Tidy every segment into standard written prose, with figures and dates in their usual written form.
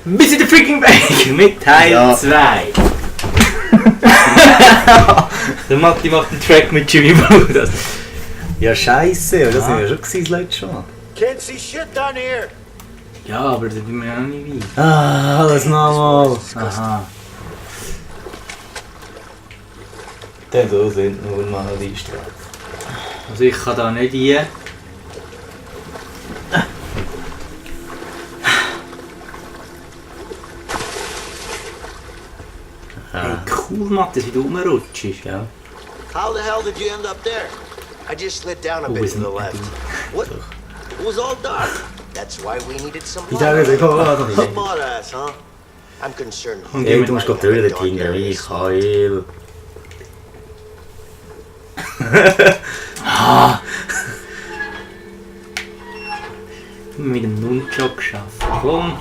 Wir sind der freaking Baker mit Teil 2. Der Matti macht einen Track mit Jimmy Bruder. Ja, scheiße, das war ja schon das letzte Mal. Can't see shit down here. Ja, aber da bin ich auch nicht weit. Ah, alles nochmal. Aha. Dann so sind nur mal die Straße. Also ich kann da nicht rein. Hey, cool, Matthias, wie du rumrutschst. Ja. How the hell did you end up there? I just slid down a bit to the left. What? It was all dark. That's why we needed some Ich sage dir, komm, warte. Smartass, huh? I'm concerned. Hey, du musst töten dort hinten, Michael. Ah! Mit dem Nunchak geschafft. Komm!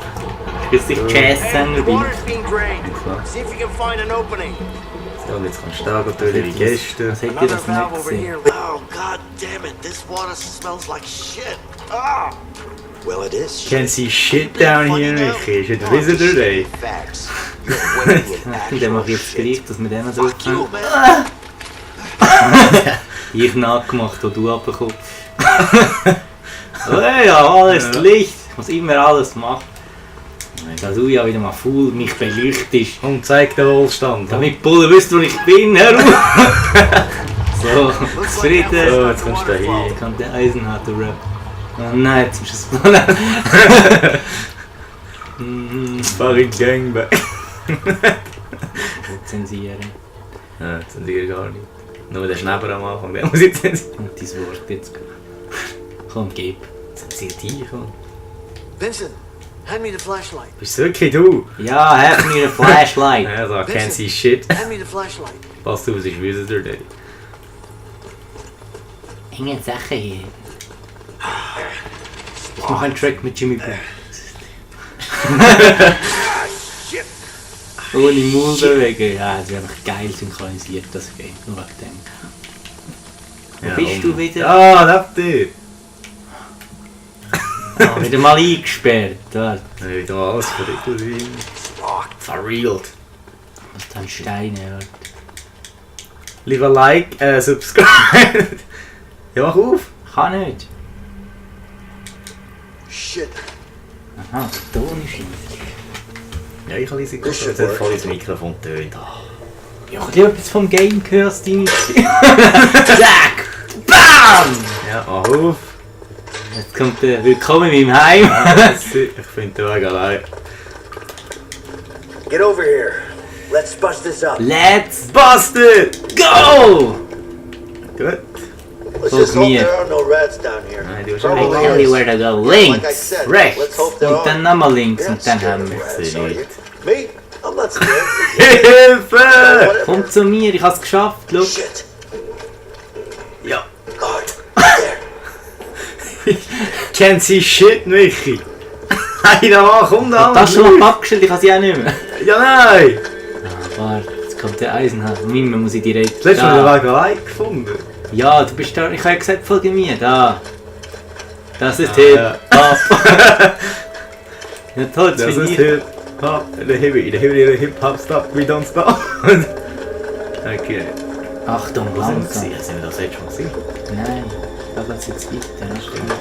Ich bin nicht Jazz-Sänger The bin. water's being drained. See if you can find an opening. So, jetzt kannst du da töten, die Gäste. Was hätte ich Another das valve nicht over gesehen? here. Oh, god damn it. This water smells like shit. Ah! Well, it is shit. Can see shit down here, Michi. Is it a visitor day? Facts. You're waiting in Dann mache ich jetzt gleich, dass wir den Fuck you, drücken. man. Ich nachgemacht, wo du abbekommst. Hey, ja, alles Licht. Ich muss immer alles machen. Da du ja wieder mal faul mich beleuchtest. Und zeig den Wohlstand. Damit die Bullen wissen, wo ich bin, herum. So, zufrieden. So, jetzt kommst du da hin. Jetzt kommt der Eisenharter Rap. Oh nein, jetzt musst du es planen. Sparring Gangbang. Zensieren. Ja, zensiere gar nicht. Nur der Schneber am Anfang, der muss ich zensieren. Und dein Wort jetzt. Komm, gib. Zensiert dich, komm. Vincent, hand me the flashlight. Bist du wirklich du? Ja, have me a flashlight. Ja, so, can't see shit. Hand me the flashlight. Passt auf, es ist Visitor Day. Hängen Sachen hier. Ich mache einen Track mit Jimmy Bruder. Ohne Maul bewegen. Ja, es wäre einfach geil synchronisiert, das Game. Nur wegen dem. Wo bist du wieder? Ah, habt ihr! Ah, wieder mal eingesperrt. Dort. Ja, wieder alles verriegelt rein. Verriegelt. Und dann Steine. Dort. Leave a like, subscribe. Ja, mach auf! Kann nicht. Shit. Aha, der Ton ist nicht. Ja, ich habe leise gehört, jetzt hat voll ins Mikrofon tönt. Ja, ich habe etwas vom Game gehört, das Ding ist. Zack! BAM! Ja, mach auf! Jetzt kommt der Willkommen in meinem Heim. Ich finde den Weg allein. Get over here. Let's bust this up. Let's Bust it! go! Gut. Let's Look just hope me. there are no rats down here. Nein, du hast Probably auch I tell you where to go. Links, Like I said, rechts let's hope there und dann are. nochmal links You're und not dann scared haben of wir rats, sie are nicht. you? Me? I'm not scared. Hilfe! Whatever. Komm zu mir, ich hab's geschafft, schau. Shit. Ja. God. There. Can't see shit, Michi! Hey, da komm da! Das ist schon abgestellt, ich kann sie auch nicht mehr. Ja, nein! Ah, warte, jetzt kommt der Eisenhardt. Mima muss ich direkt. Das letzte Mal Da. den Weg allein gefunden. Ja, du bist da. Ich habe ja gesagt, folge mir. Da. Das ist Hip. ja. Hop. Ja, toll, jetzt Das bin ist ich. Hip Hop, der Hip Hop Stop, we don't stop. Okay. Achtung, Wo sind wir? langsam. Sind wir das letzte Mal gesehen? Nein, da geht's jetzt weiter. Das stimmt.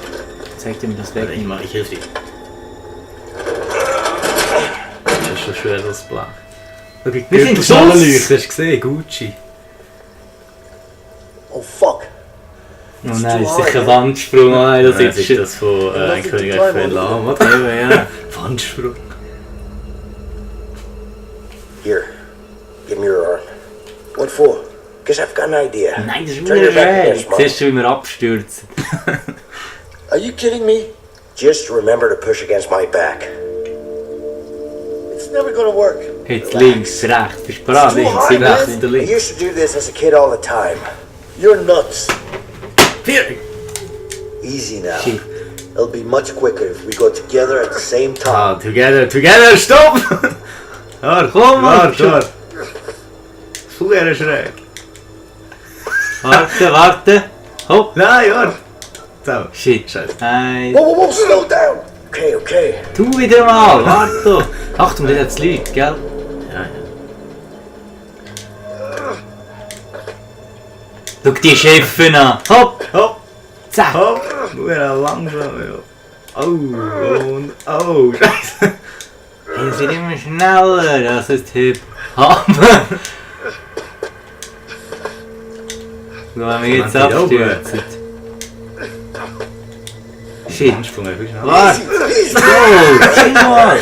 Zeig dir mir das weg. Ich helfe dir. Das ist schon schwer, das Blech. Schau, wie Wir sind gut Schuss! Hast du gesehen? Gucci. Oh fuck. Oh nein, das ist sicher ein Wandsprung. Oh nein, das Das ist ist das von König von Lahm, oder? Ja. Wandsprung. Here. Give me your arm. What for? Because I've got an idea. Nein, das ist Turn your wieder back schräg. against mine. Siehst du, wie wir abstürzen? Are you kidding me? Just remember to push against my back. It's never gonna work. Jetzt links, rechts. Bist du bereit? Too Links, hard, rechts, man. der I links. used to do this as a kid all the time. You're nuts. Easy now. Shit. It'll be much quicker if we go together at the same Ah, time. together, stopp! Warte, Komm, Mann, warte. Super schräg. Warte. Hopp. Nein, warte. So. Shit. Scheiße. Eins. Whoa, slow down. Okay. Tu wieder mal, warte. Achtung, da hat's Leute, gell? Ja. Schau die Schiffe an! Hopp! Hopp! Zack! Hopp! Nur langsam, ja. Oh, und oh, Scheiße! Die sind immer schneller, das ist Hip-Hop! Wenn wir jetzt abstürzen. Shit! Ansprung, wie schnell? Warte! Oh, chill mal!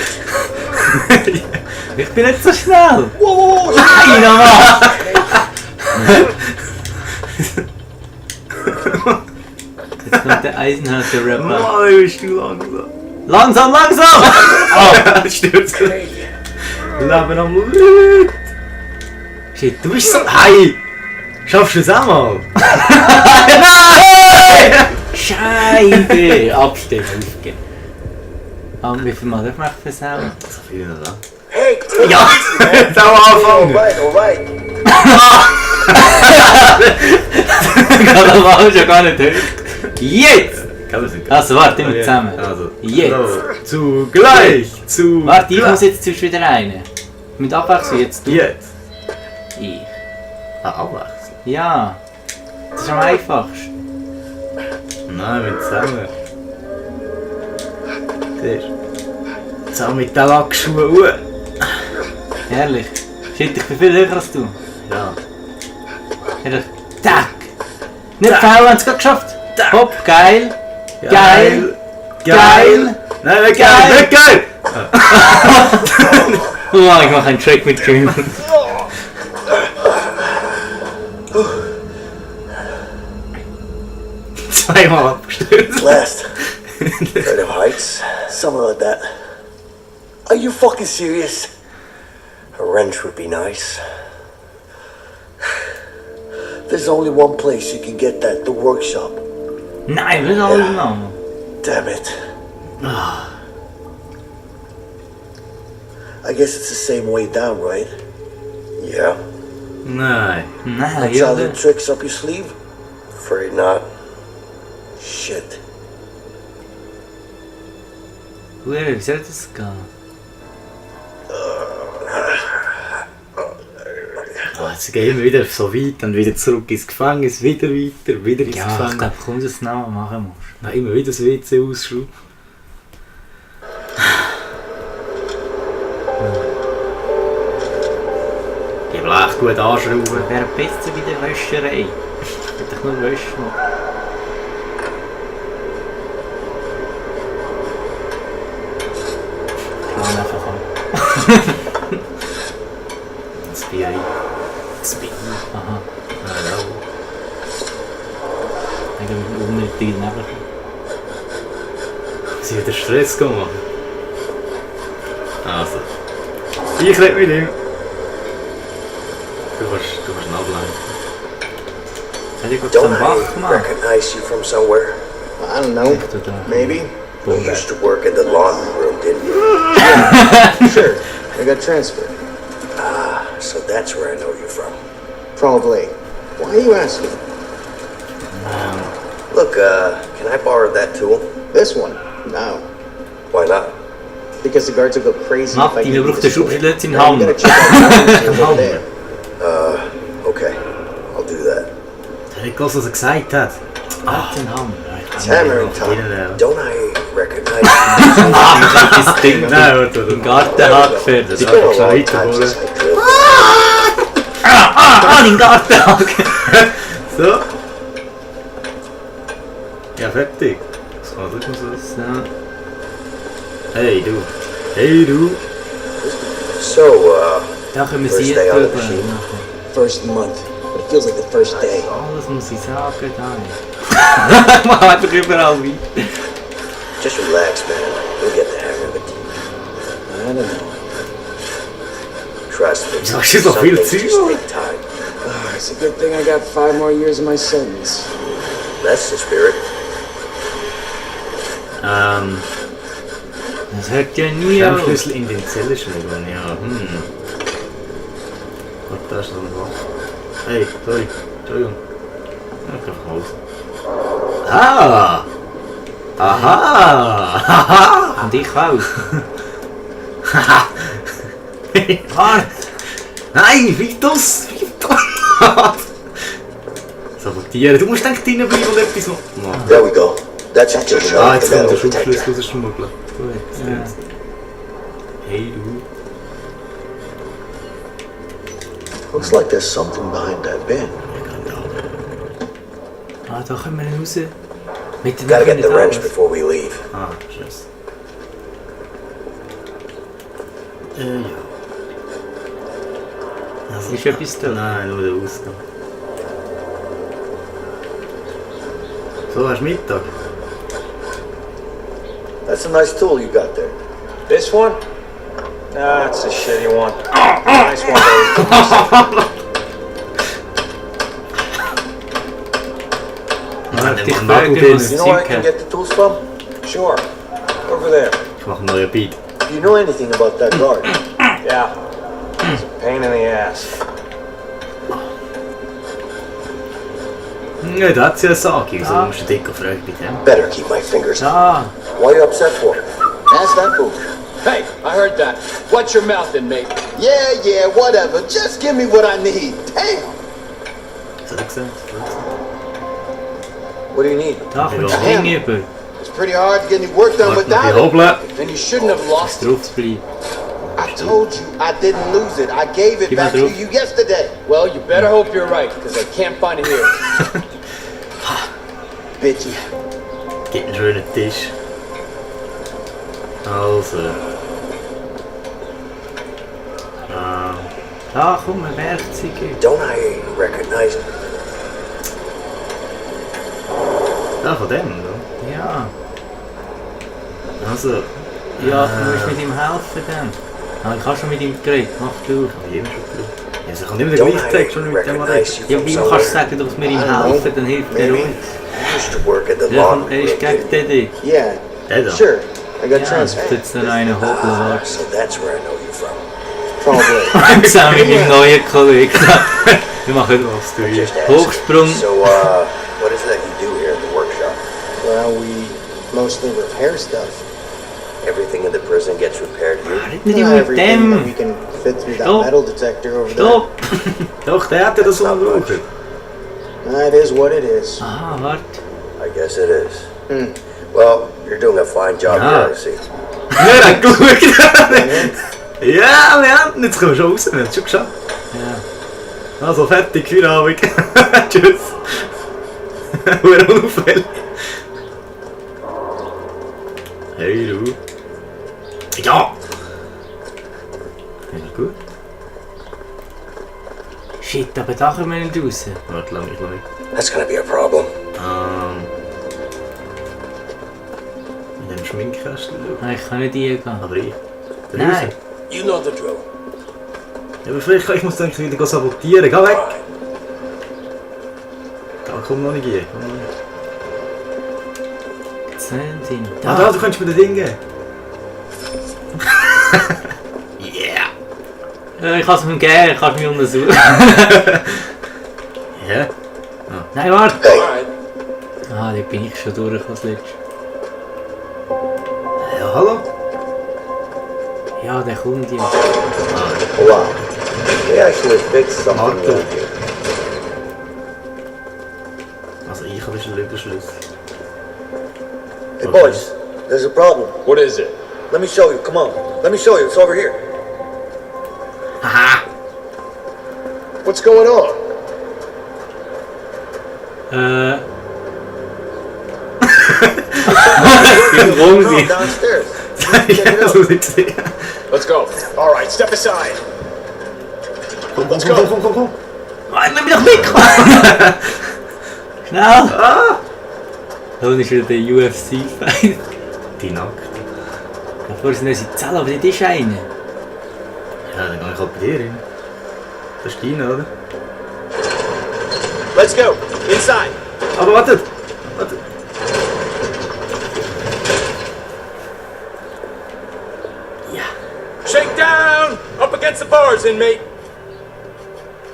Ich bin nicht so schnell! Nein, nochmal! Jetzt kommt der eisenharte Rapper. Mann, wie bist du langsam? Langsam, langsam! Oh, stürzt. Leben am Limit! Shit, du bist so... Hey! Schaffst du es auch mal? Scheibe! Abstehen, aufgeben. Wie viel Mal darf man versauen? So viel noch da. Hey, Ja! Jetzt auch anfangen! alright. Kanal war ja gar nicht hören. Jetzt! Also, Also warte, immer zusammen. Also, Jetzt! so, zugleich! Warte, ich muss jetzt zwischen wieder rein. Mit Abwechslung jetzt du. Jetzt! Ich. Ah, abwechseln? Ja. Das ist am einfachsten. Nein, mit zusammen. Siehst du? Zusammen mit den Lackschuhen. Herrlich. Shit, ich bin viel höher als du. Ja. Herrlich. Tack! Nicht faul, haben sie gerade geschafft. Hopp, geil. Geil. Geil. Nein, nicht geil! Nicht geil! Oh, ich mache einen Track mit Jim. Zweimal abgestürzt. Last. Afraid of heights? Something like that. Are you fucking serious? A wrench would be nice. There's only one place you can get that, the workshop. Nein, wir sind alle Namen. Damn it. I guess it's the same way down, right? Yeah. Nein. Nein, Any ja. other tricks up your sleeve? Afraid not. Shit. Wie soll das gehen? Jetzt gehen wir wieder so weit, dann wieder zurück ins Gefängnis, wieder weiter, wieder ins Ja, ich Gefängnis. glaube, komm, das noch machen musst. Nein, immer wieder das WC ausschrauben. Die will echt gut anschrauben. Wäre besser bei der Wäscherei. Hätte ich nur Wäsche machen. Ich will einfach an. Das Bier. Das Bier. Aha. Ja. Ich habe einen unnötigen Nebenschlag. Sie wieder Stress gemacht. Also. Ich rede mit ihm. Du kannst ihn ablenken. Hätte ich gerade so Don't einen I Wach gemacht? recognize you from somewhere? I don't know. Maybe. You used to work in the laundry room, didn't you? Sure, I got transferred. So that's where I know you from. Probably. Why are you asking? Look, can I borrow that tool? This one? No. Why not? Because the guards will go crazy if I Martin, give er you braucht this den tool. Schubschlitz in den Now you Hammer. gotta check out the ones over there. Okay. I'll do that. Ich habe nicht gehört, was er gesagt hat. Den Hammer. It's hammering time. Ja. Don't I recognize you? Das Ding Nein, warte. im Gartenhag fertig. It's been a long time since I drilled. Den Gartenhag! So. Ja, fertig. Das kann drücken so. So. Hey, du. Hey, du. So, Da können wir First sie day on the drüber. machine. First month, but it feels like the first day. Alles muss ich sagen, da. Ich mache einfach überall weiter. just relax, man. You'll get the hang of it. I don't know. Trust me. Sag je so Some viel things Zeug, just Mann. take time. It's a good thing I got 5 more years of my sentence. That's the spirit. Das hört ja nie auf. Schlüssel in den Zelle schreiben, ja. Gott, da ist noch ein Wach. Hey, sorry. Entschuldigung. Ja, ich kann raus. Ah! Aha! Haha! Und ich auch. Haha! Warte! Nein, Vitus! Sabotieren, du musst eigentlich reinbleiben und etwas machen. There we go. That's it. Just Ah, shut jetzt the kommt der metal detector. Schubschlüssel rausschmuggeln. Gut, Ja. Hey du. Looks like there's something behind that bin. Ah, da können wir raus. Mit den Gotta get the nicht wrench raus. before we leave. Ah, Scheiße. Ja. Also, Ist etwas da? Nein, nur der Ausgang. So, hast du Mittag? That's a nice tool you got there. This one? Nah, it's a shitty one. Nice one, though. Ich Mann, frage, Nagel was You drin. know where I Zeug can hat. get the tools from? Sure. Over there. Ich mache einen neuen Beat. Do you know anything about that guard? Yeah. It's a pain in the ass. Ja, da hat sie eine Sage, also musst du dick fragen bei dem. Better keep my fingers. Da! Why are you upset for? Ask that fool. Hey, I heard that. Watch your mouth then, mate. Yeah, whatever. Just give me what I need. Damn. Was hat er gesagt? What do you need? Da kommst du Ja. hinüber. It's pretty hard to get any work done Warte noch without ein it. Hobeln. Then you shouldn't have lost it. Drauf zu bleiben. I told you I didn't lose it. I gave it Give me back the to roof. you yesterday. Well, you better hope you're right, because I can't find it here. Bitchy. Gib einen schönen Tisch. Also. Da komm, ein Werkzeug. Don't I recognize? Ah, von dem, oder? Ja. Also. Ja, du musst mit ihm helfen dann. Ah, ich habe schon mit ihm geredet. Mach du. Hab ich immer schon gebraucht. Ja, sie kann immer den gleichen Text schon mit dem recognize reden. you Ja, from wie somewhere? kannst du sagen, dass wir ihm helfen, dann hilft er Maybe. uns. You used to work at the Ja, laundry er ist room, gegen didn't den you? dort. Yeah, Der da. sure. I got Ja, transferred. jetzt dann einen Hobel, warte. So that's where I know you from. Probably. Zusammen mit meinem neuen Kollegen. Wir machen Was du I hier? just asked. Hochsprung. So, what is it that you do here at the workshop? Well, we mostly repair stuff. Everything in the prison gets repaired here? Red nicht immer Not mit everything that we dem. can fit through that Stop. metal detector over Stopp! Doch, der hat ja das Not much. umgebraucht. there. It is what it is. Aha, warte. I guess it is. Well, you're doing a fine job Ah. here, I see. Ja, der hat geschaut. Ja, wir haben. Jetzt können wir schon raus, wir haben es schon geschafft. Ja. Also fertig für den Abend. Tschüss. Wer unauffällig. Hey du. Ja! Ja, gut. Shit, aber da können wir nicht raus. Warte, lass mich. That's gonna be a problem. In dem Schminkkästchen. Nein, ich kann nicht hingehen. Aber ich. Nein. You know the drill. Ja, aber vielleicht ich muss dann wieder sabotieren. Geh weg! Fine. Da komm noch nicht hier. Komm noch nicht. 10. Ah, da, du kannst mir das Ding geben. Yeah! Ja, ich kann es mir geben, ich kann es mir untersuchen. Ja? Nein, warte! Hey, Ah, da bin ich schon durch als letztes. Ja, hallo? Ja, der kommt jetzt. wow. They actually fixed something Marco. around here. Also ich habe schon Überschluss. Hey, boys, there's a problem. What is it? Let me show you. Come on. Let me show you. It's over here. Haha! What's going on? Warum Oh, downstairs. Check it Ja, out. so sieht's aus. Let's go. All right, step aside. Komm, komm. Nein, lass mich doch mitkommen! Schnell! Ah! Da ist wieder der UFC-Fight. Die Nackt. Davor sind unsere Zellen, aber das ist einer. Ja, dann gehe ich halt bei dir hin. Das ist deiner, oder? Let's go. Inside. Aber wartet! Shake down. Up against the bars, inmate.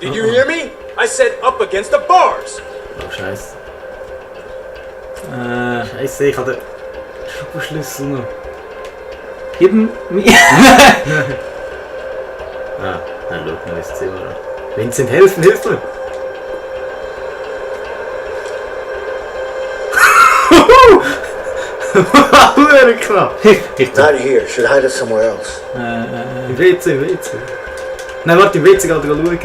Did you hear me? I said up against the bars. Oh, Scheiße. Scheiße, ich habe den Schubschlüssel noch. Gib mir... Ah, dann schau mal ins Zimmer an. Vincent, hilf mir! Huere knapp! Not here. Should hide it somewhere else. Im WC. Nein, warte, im WC geht er schauen.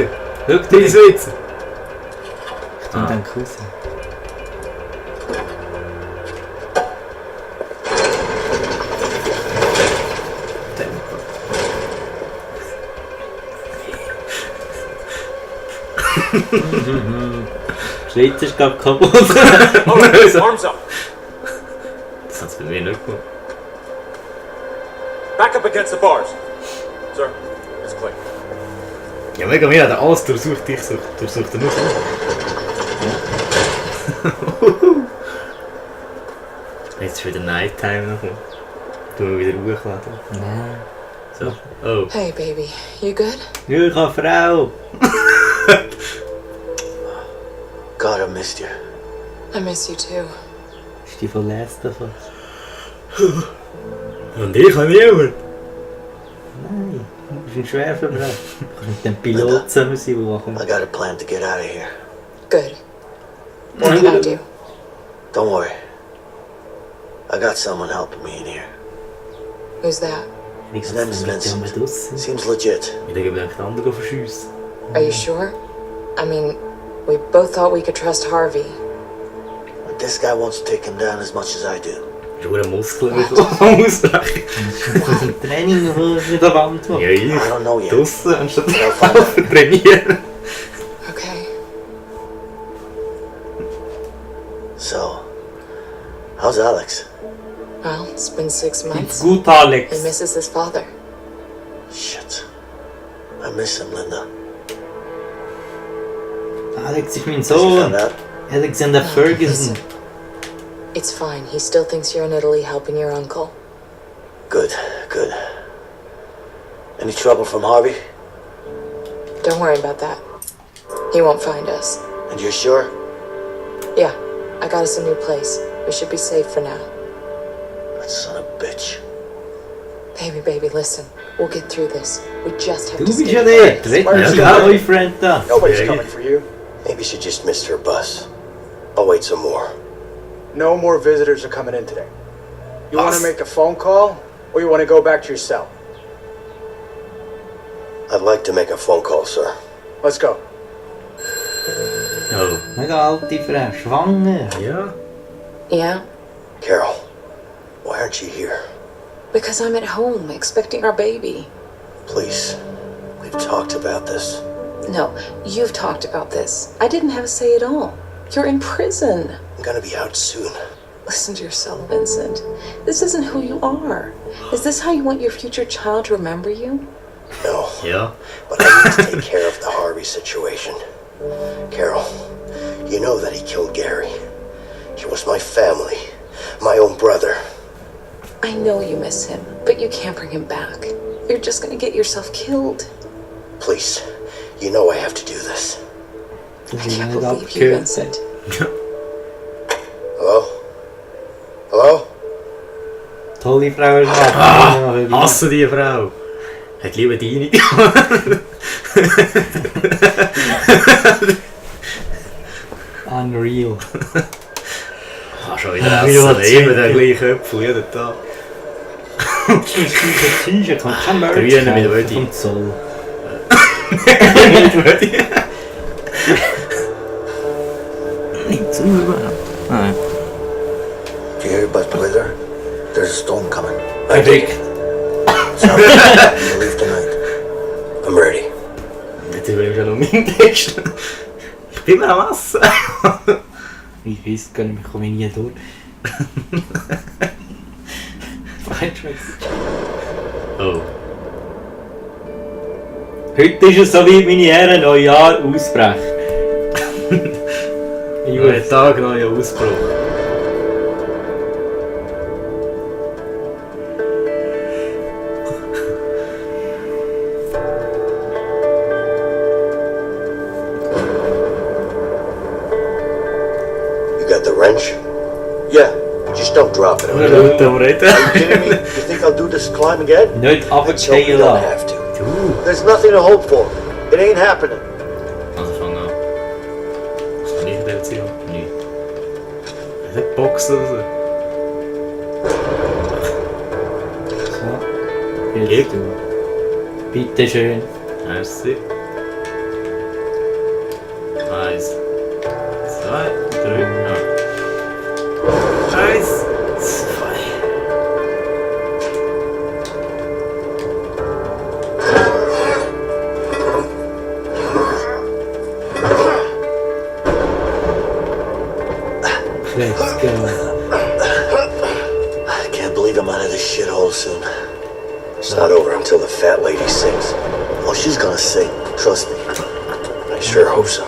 Schau Nicht dir, ins WC. ich tu den Kuss. Schweiz ist gerade kaputt. All right, arms up. Das hat es bei mir nicht gemacht. Back up against the bars. Sir, it's clear. Ja, mega, mir hat er alles durchsucht, ich durchsucht er nur. Jetzt ist wieder Nighttime noch. Du wieder hochladen. Nein. So. Oh. Hey, baby, you good? Ja, ich habe Frau. God, I missed you. I miss you too. Ist die von Last davon? Und ich habe niemand. Nein, das ist ein Schwerverbrecher. Du kannst mit dem Pilot zusammen sein, der kommt. I got a plan to get out of here. Good. What can I do? Don't worry. I got someone helping me in here. Who's that? Ich His name is mit dem Vincent. draussen. Seems legit. Ich denke, wir können andere verschiessen. Are you sure? I mean, we both thought we could trust Harvey. But this guy wants to take him down as much as I do. Du hast einen Muskel ausrechnen. Das ist ein Training, das nicht an der Wand macht. Ja, I ich. don't know yet. Draussen, anstatt But I'll find out. trainieren. Okay. So, how's Alex? Well, it's been 6 Geht's months. gut, He Alex? misses his father. Shit. I miss him, Linda. Alex ist mein Has he Sohn. found out? Alexander No, Ferguson. listen. It's fine. He still thinks you're in Italy helping your uncle. Good, good. Any trouble from Harvey? Don't worry about that. He won't find us. And you're sure? Yeah, I got us a new place. We should be safe for now. That son of a bitch. Baby, listen. We'll get through this. We just have Du to bist stay ja der. focused. Red Ja, ist klar. dein Boyfriend da. Nobody's Yeah, coming for you. Maybe she just missed her bus. I'll wait some more. No more visitors are coming in today. You want Us. to make a phone call, or you want to go back to your cell? I'd like to make a phone call, sir. Let's go. Oh. Mega alte Frau, schwanger. Ja. Yeah? Carol, why aren't you here? Because I'm at home expecting our baby. Please, we've talked about this. No, you've talked about this. I didn't have a say at all. You're in prison. I'm gonna be out soon. Listen to yourself, Vincent. This isn't who you are. Is this how you want your future child to remember you? No, Ja. but I need to take care of the Harvey situation. Carol, you know that he killed Gary. He was my family, my own brother. I know you miss him, but you can't bring him back. You're just gonna get yourself killed. Please, you know I have to do this. Du I bist can't nicht believe you, abgehört. Vincent. Hello? Hello? Tolle Frau ist das. Hasse die Frau. Hat lieber deine. Unreal. Ah, schon wieder essen. Immer der gleiche Köpfel, jeden Tag. T-Shirt kommt kein Merch Grüne mit Rödi. vom Zoll. Nicht zu überhaupt. Nein. Do you hear about the weather? There's a storm coming. Perfekt. So, we'll leave tonight. I'm ready. Jetzt will ich schon noch meinen Text. Ich bin mir am Essen. Ich weiß gar nicht, ich komme nie durch. Oh. Heute ist es soweit, meine Herren, Neujahr ausbrechen. Neuer Tag, neuer Ausbruch. You got the wrench? Yeah, Just don't drop it, okay? Gut am Reden. Are you kidding me? You think I'll do this climb again? Nicht Let's hope we runterfallen don't lassen. have to. There's nothing to hope for. It ain't happening. Also fang an. Was kann ich denn erzählen? Nicht. Nicht Boxen oder so. So, jetzt du. Bitte schön. Merci. 1, 2, 3, ja. 1, 2. Let's go. I can't believe I'm out of this shithole soon. It's not over until the fat lady sings. Oh, she's gonna sing. Trust me. I sure hope so.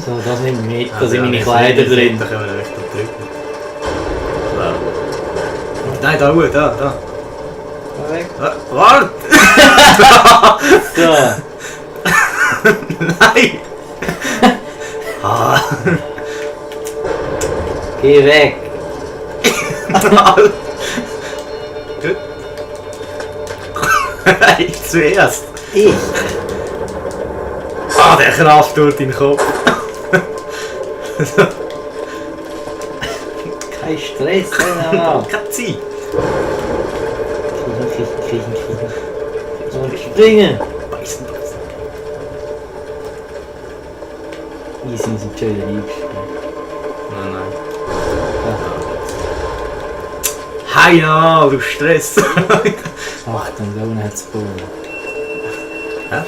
So, das nimmt mich mit, da sind meine Kleider drin. Da können wir echt drücken. Nein, da Ruhe, da. Warte! So. Nein! Geh weg. Gut. Ich zuerst. Ich. Der Kraft durch deinen Kopf. Kein Stress, genau. Keine Zeit. Kriechen. So, springen. Beißen. Easy sind schon wieder eingespielt. Nein. Heia, du Stress. Achtung, da unten hat es Boden.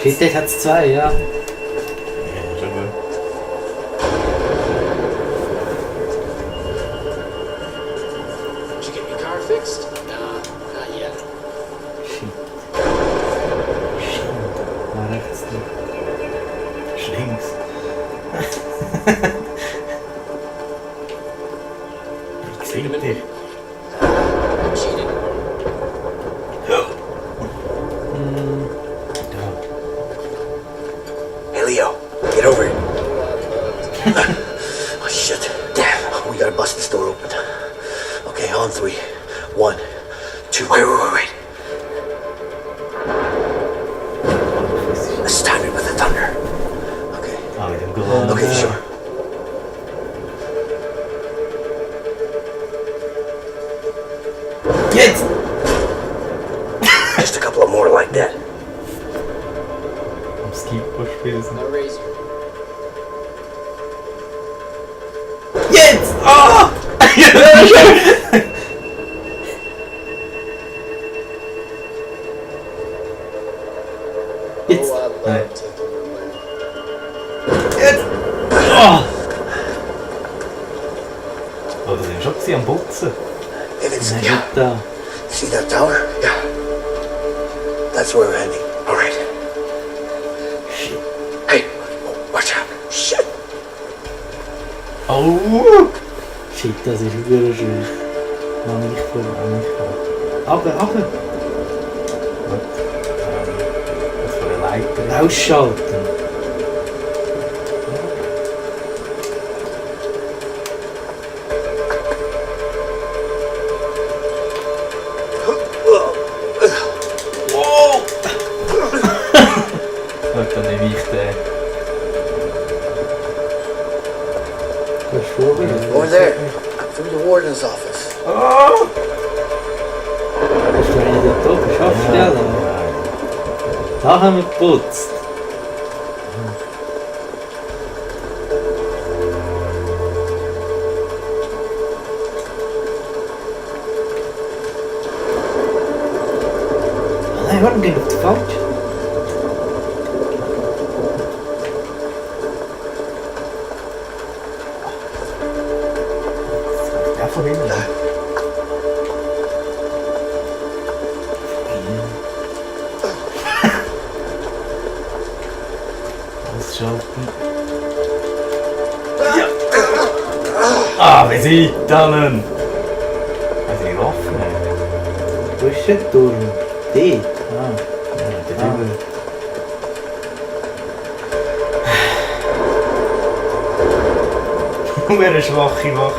Shit, dort hat es 2, ja. Ja, schon gut. Did you get your car fixed? Nah, not yet. Shit. War rechts nicht. Links. Ich sehe dich. I cheated. Hey, Leo, get over here. Oh, shit. Damn, we gotta bust this door open. Okay, on 3. 1, 2. Wait. Let's time it with the thunder. Okay. Mit dem Gelangen. Okay, sure. Jetzt! Just a couple of more like that. Am Skateboard spielen. No razor. Jetzt! Oh! Jetzt! Oh, I love Nein. taking your money. Jetzt! Oh! Oh, das sind schon gewesen am Putzen. Hey, Vincent, Nein, yeah. da. See that tower? Yeah. That's where we're heading. All right. Shit. Hey, watch out. Shit. Oh! Shit, das ist wirklich schön. Noch nicht vor. Aber. Was für eine Leiter. Ausschalten. Und dann nehme ich den. Das ist vorbereitet. Over there. Through the warden's office. Hast du einen dort oben? Schaffst du ja da? Da haben wir geputzt. Nein, warte, wir gehen auf die falsche. Ja, von hinten. Ausschalten. Ja! Wir sind dann! Was sind die Waffen? Wo ist der Turm? Dort? Der drüben. Eine schwache Hand.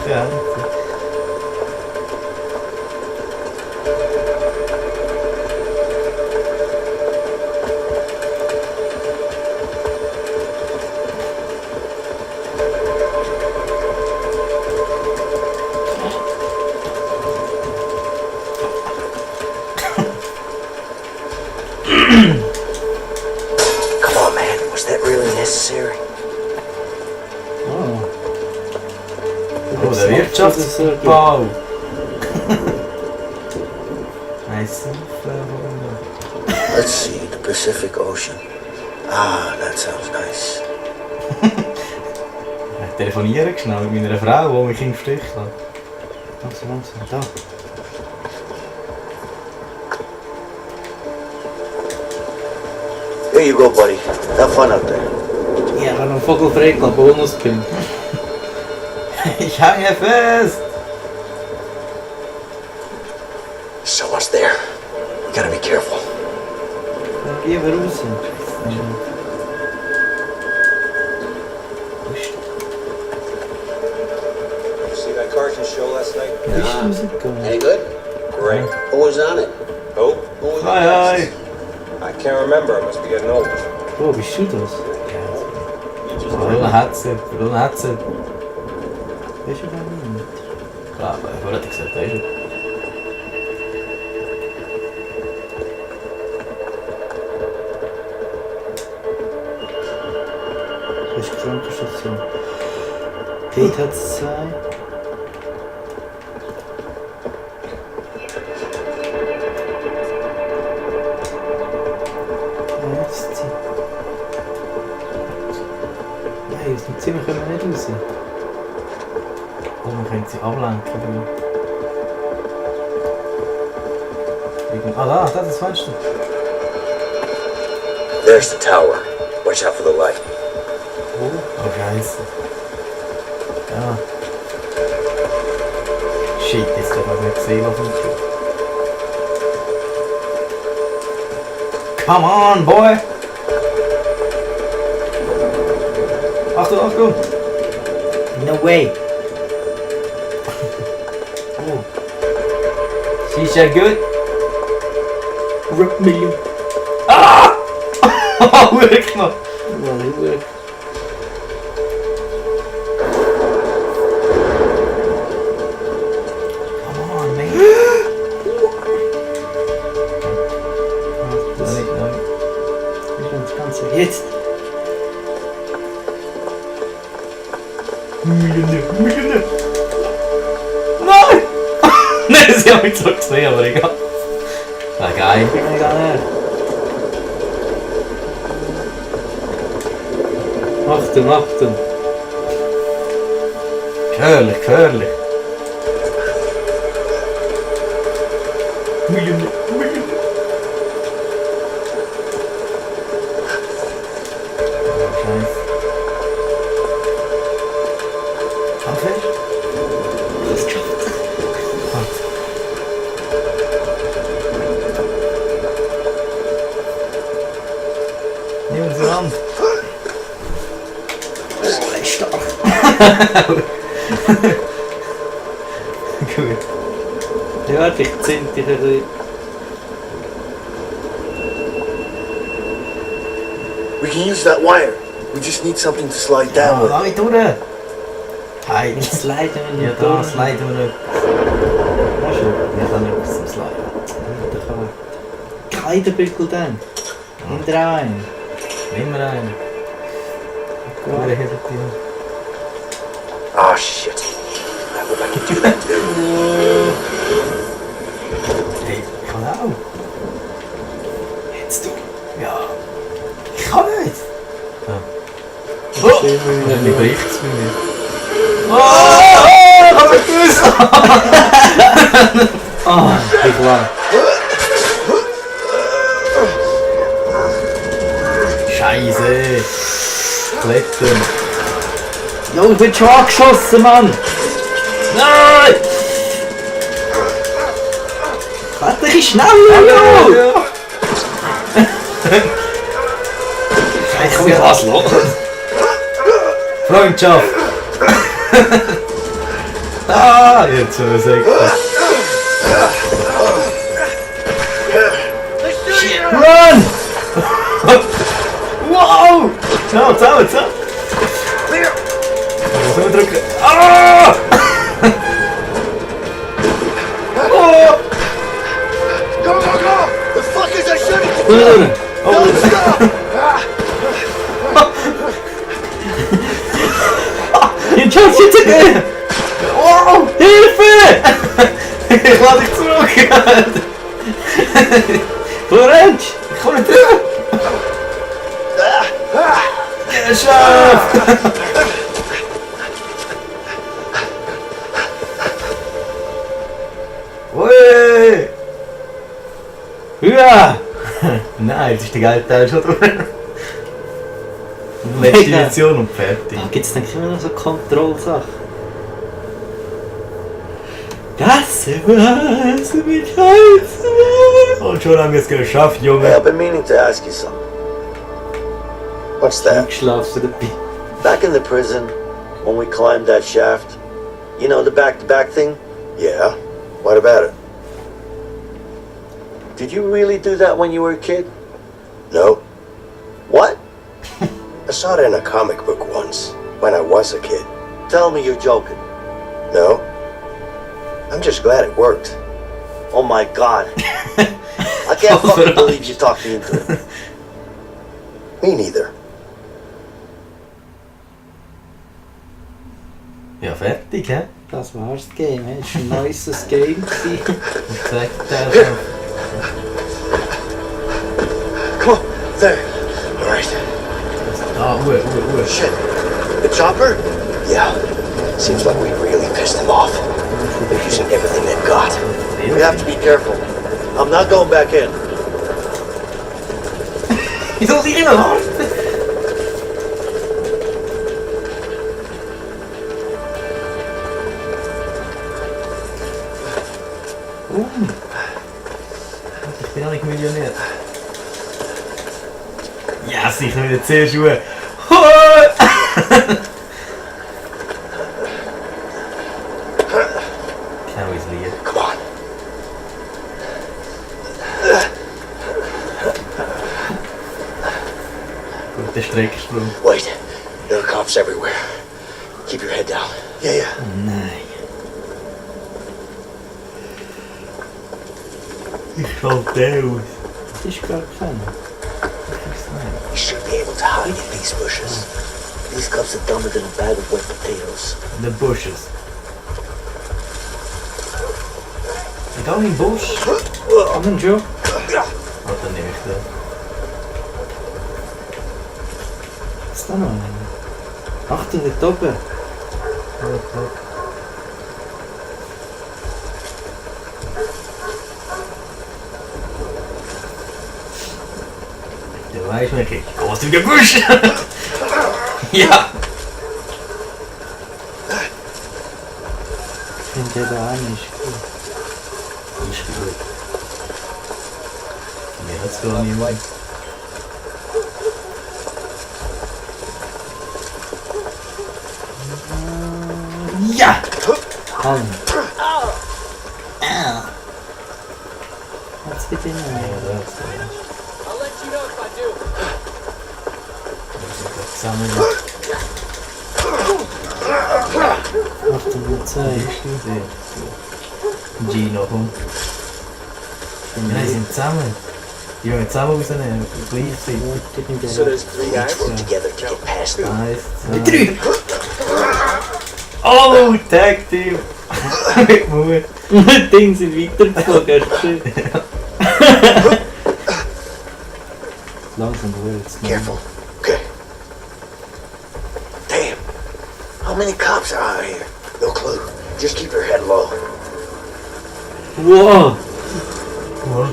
Come on, man. Was that really necessary? Oh, der Wirtschaftsbau. Nice. Let's see, the Pacific Ocean. Ah, that sounds nice. Ich telefoniere schnell mit meiner Frau, die mich im Stich lässt. Langsam, da. Here you go, buddy. Have fun out there. Ja, ich habe einen Vogelfreckler, Bonuspin. Ich hänge fest! Someone's there. We gotta be careful. Dann gehen wir raus. See that cartoon show last night? Wie ist die Musik gegangen? Any good? Great. Who was on it? Who? Hi, hi! I can't remember. I must be getting old. Oh, bist du das? Ja. Welchen hat's? Weißt du gar nicht? Klar, aber ich wollte gesagt, weißt du? Das ist die Krankenstation. Dort hat es 2. Nein, aus dem Zimmer können wir nicht raus. Oh, man könnte sie ablenken. Da, das ist das Fenster. There's the tower. Watch out for the light. Oh, Scheiße. Ja. Shit, jetzt hat man nicht gesehen, was man tut. Come on, boy! Achtung, Achtung! No way! Oh. She's ja gut! Rip me! Ah! Oh, wirklich noch! Well, Jetzt! Millionär! Nein! Nein, sie haben mich so gesehen, aber egal. Na geil, ich bin gar nicht. Achtung, Achtung! Gefährlich, gefährlich! Millionär! Nehmen Sie an! Oh, er ist stark! Gut. Ja, warte, ich zünd dich ein bisschen. We can use that wire. We just need something to slide down with. Lass mich durch! Hey, nicht sliden wir nicht. Ja, da sliden wir nicht. Weißt du? Ich kann etwas zum Sliden. Kleiderbügel dann. Nimm dir einen. Nimm mir einen. Wer hat die? Ah, shit. I hope I can do that too. Hey, ich kann auch. Jetzt du. Ja. Ich kann nicht. Ja. Oh! Wie bricht es bei mir? Oh! Ich hab mich gewusst! Oh, ich war. Scheiße! Klettern! Jo, ich bin schon angeschossen, Mann! Nein! Kletter ein schneller, Jo! Ich kann mich was los! Freundschaft! Ah, jetzt schon eine Sekte. Run! Wow! Schnell, zusammen! So drücken. Ah! Oh! Go, go, go! The fuckers are shooting! Oh! Stop! Jetzt schaut's jetzt again! Oh! Hilfe! Ich lade dich zurück! Wo rennst du? Ich komm nicht drüber! Geschafft! Ui! Ja! Nein, das ist der geile Teil schon durch. Letzte Mission und fertig. Da gibt es dann immer noch so Kontrollsachen. Gasse, was mit Scheiße! Und schon haben wir es geschafft, Junge. Hey, I've been meaning to ask you something. What's that? Eingeschlafen dabei. Back in the prison, when we climbed that shaft, you know the back-to-back thing? Yeah. What about it? Did you really do that when you were a kid? No. What? I saw it in a comic book once, when I was a kid. Tell me you're joking. No. I'm just glad it worked. Oh my god. I can't fucking believe you talked me into it. Me neither. Ja, fertig, hä? Das war's das Game, hä? Das war ein neues Game. Und zeigt der Come on, there. Alright. Ah, Uhr. Shit. The chopper? Yeah. Seems like we really pissed them off. They're using everything they've got. We have to be careful. I'm not going back in. Wieso sie immer warten? Ich bin auch nicht Millionär. Ja, sicher wieder 10 Schuhe. Genau ins Lied. Come on. Guter Strecksprung. Wait. There are cops everywhere. Keep your head down. Yeah. Oh nein. Ich schalte aus. Das ist gar keiner. You should be able to hide in these bushes. These cops are dumber than a bag of wet potatoes. The bushes. Ich gehe in den Busch. Komm dann schon. Oh, dann nehme ich den. Was ist da noch einer? Achtung, dort oben. Du weißt mir, ich gehe aus dem Busch. Ja. Ich finde der eine ist gut. Ist gut. Mir hat es gar nicht mehr. Ja! Komm. Hat's bitte nicht. Ja, das ist I'll let you know if I do. Sammeln. Achtung, du zeigst. Gino, komm. Nein, die sind zusammen. Die wollen zusammen rausnehmen. Gleichzeitig. So there's 3 guys work together to get past them. 1, 2, 3. Oh, Tag Team. Mit Mut. Die Dinge sind weitergeflogen, hast du gesehen? Langsam wird's. Careful. Okay. Damn. How many cops are out here? No clue. Just keep your head low. Wow. Was?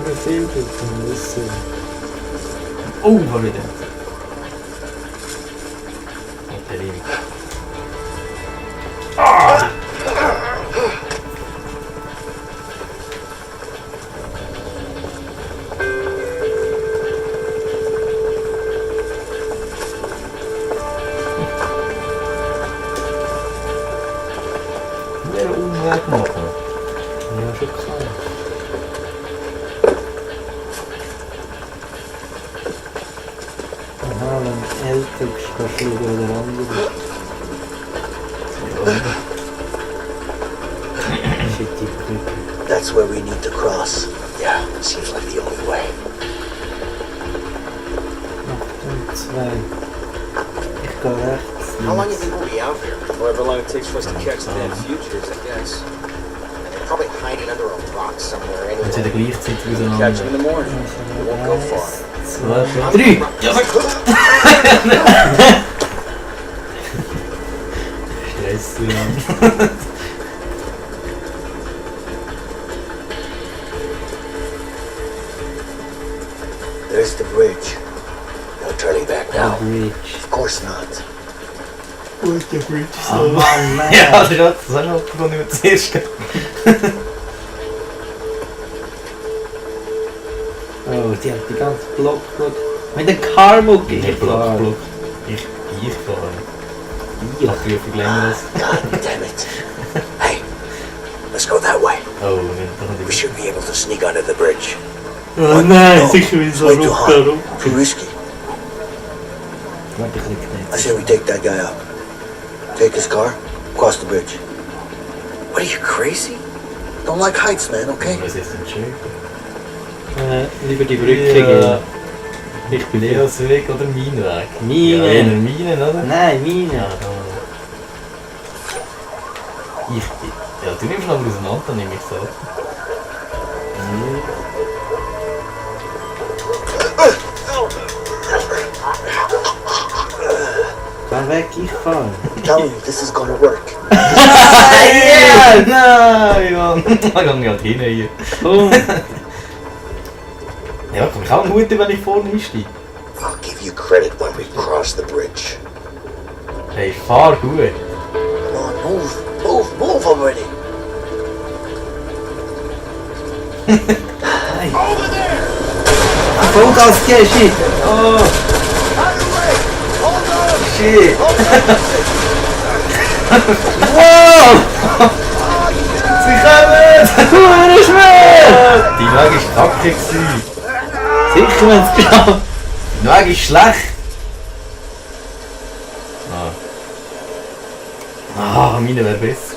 Wie viel gibt es denn? Oh, war wieder. Batterie. Ah! kannst du schauen, wo der andere ist. Shit, die Brücke. That's where we need to cross. Yeah, seems like the only way. 8 und 2. Ich gehe rechts. How long do you think we'll be out here? However long it takes for us to catch the damn futures, I guess. And they're probably hiding under a rock somewhere Und sie anyway. gleichzeitig Catch them auseinander. in the morning. We won't go far. 2, 3! Ja, sag! Stress, ja. There's the bridge. No turning back now. Bridge. Of course not. Wo ist der Bridge? Oh Mann, nein! Ja, das hat das auch noch aufgenommen, wie wir zuerst gehen. Oh, die hat die ganze Block. Mit dem Carmuck Ich Block. Ich fahre. Ich habe die Prüfung länger als... God damn it. Hey, let's go that way. Oh, wir haben We should be able to sneak under the bridge. Oh nein, sicher wie so Way too high. runter. Too risky. Warte, ich klick I nicht. say we take that guy up. Take his car, cross the bridge. What, are you crazy? Don't like heights, man, okay? das jetzt entscheiden. Lieber die Brücke gehen. Ich bin Leos Weg oder mein Weg? Meine. Ja, eher meinen, oder? Nein, meine. Ja, ja, du nimmst aber auseinander, dann nehme ich so. Fahr weg, ich fahr. Tell him this is gonna work. Yeah! Nein, Mann! Da kann ich halt hin hier. Komm! Ja, kann ich auch einen Hut, wenn ich vorne einsteige. I'll give you credit when we cross the bridge. Hey, fahr gut. Come on, move already. Over there! Vollgas gehen, shit! Oh! Out of the way! Hold on! Shit! Hold on! Wow! Sie kommen! Du bist schwer! Die Weg ist kacke gewesen. Sicher, wenn es klappt! Der Weg ist schlecht. Ah, meine wäre besser.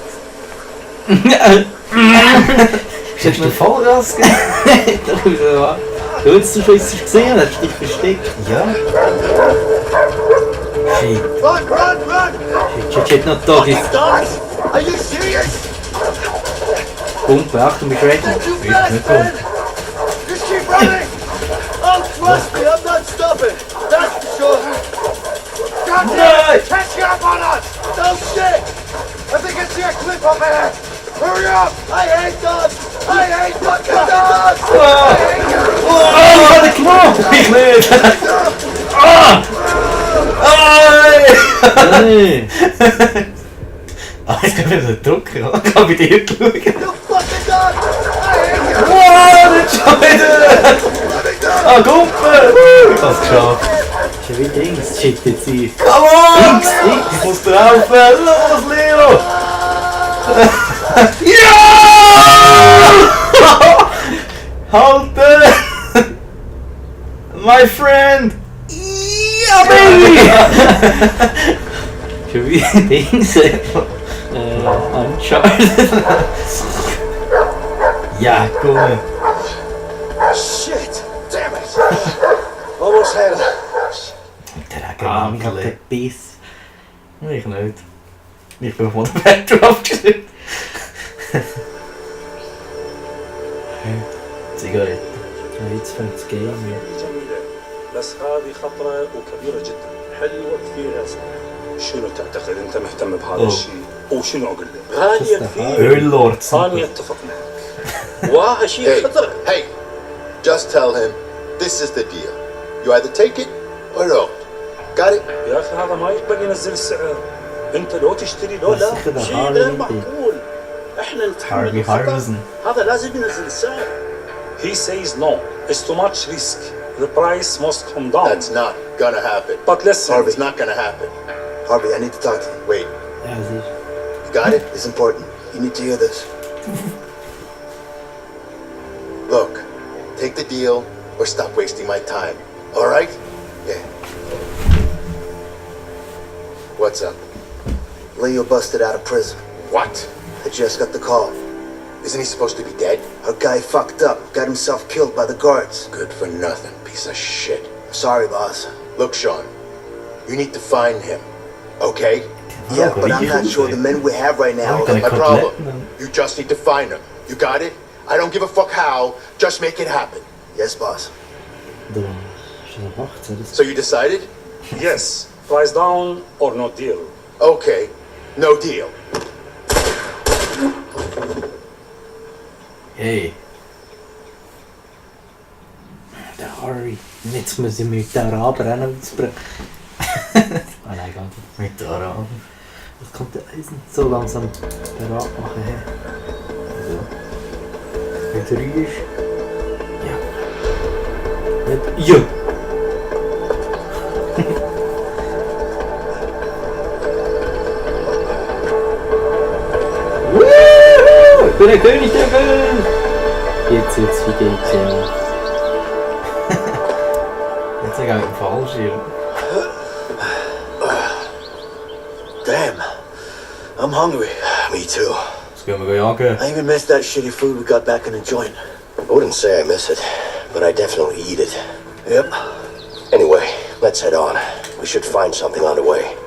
Hast du Vollgas gegeben? Du hast es schon gesehen, hast dich versteckt. Ja. Shit, Run, run, run! shit, noch da ist Guys! Are you serious? Pumpe. Achtung, bist du ready? Too Ich fast, nicht man! Just keep running! Oh, trust me, I'm not stopping! That's for sure! God damn it! Catching up on us! No shit! I think I see a cliff up ahead! Hurry up! I hate dogs! I hate fucking dogs! I hate you! Oh, der Knopf! Ich nicht! Nein! Ah, jetzt kann ich wieder drücken. Ich kann bei dir schauen. You fucking dogs! I hate you! Wow, nicht schon wieder! Ah, Kumpel! Ich hab's geschafft. Schon wie Dings, shit, jetzt ich. Come on! Ich muss dir helfen! Los, Leo! Ja! Halten! My friend! Ja, baby! Schon wie Dings. Uncharted. Ja, komm! Shit! Damn it! Almost had it. Der Ah, ich hab Regenmantel. den Biss. Ich nicht. Ich bin von der Welt draufgeschrieben. Zigarette. Ja, jetzt fängt das Game an. جميلة بس هذه خطرة وكبيرة جدا حلوة كثير يا صاحبي شنو تعتقد انت مهتم بهذا الشيء وشنو اقول لك غالية كثير Öllord. انا اتفق معك وها شيء خطر Hey, just tell him this is the deal. You either take it or don't. Got it? يا اخي هذا ما يقبل ينزل السعر انت لو تشتري لو لا بس كذا شيء هارلي غير انت. معقول احنا نتحمل هارلي الخطر هارلزن. هذا لازم ينزل السعر He says no it's too much risk the price must come down That's not gonna happen. but listen Harvey, it's not gonna happen. Harvey, I need to talk to you. Wait, Ja, sicher. You got it? It's important. You need to hear this. look, take the deal or stop wasting my time. All right? Yeah. What's up? Leo busted out of prison. What? I just got the call. Isn't he supposed to be dead? A guy fucked up, got himself killed by the guards. Good for nothing, piece of shit. Sorry, boss. Look, Sean, you need to find him, okay? Yeah, but I'm not sure the men we have right now. That's my problem. You just need to find him. You got it? I don't give a fuck how. Just make it happen. Yes, boss. So you decided? Yes. Price down or no deal. Okay, no deal. Hey. Der Harry. Jetzt muss ich mit den Araber auch noch ausbrechen. Ah nein, gar nicht. Mit den Araber. Das kommt der Eisen so langsam bereit machen. Hey. Also. Wenn 3 ist. Ja. Ja. Ich bin der König der Welt! Jetzt, wie geht's ja? Jetzt sogar mit dem Fallschirm. Damn. I'm hungry. Me too. Jetzt gehen wir jagen. I even missed that shitty food we got back in the joint. I wouldn't say I miss it, but I definitely eat it. Yep. Anyway, let's head on. We should find something on the way.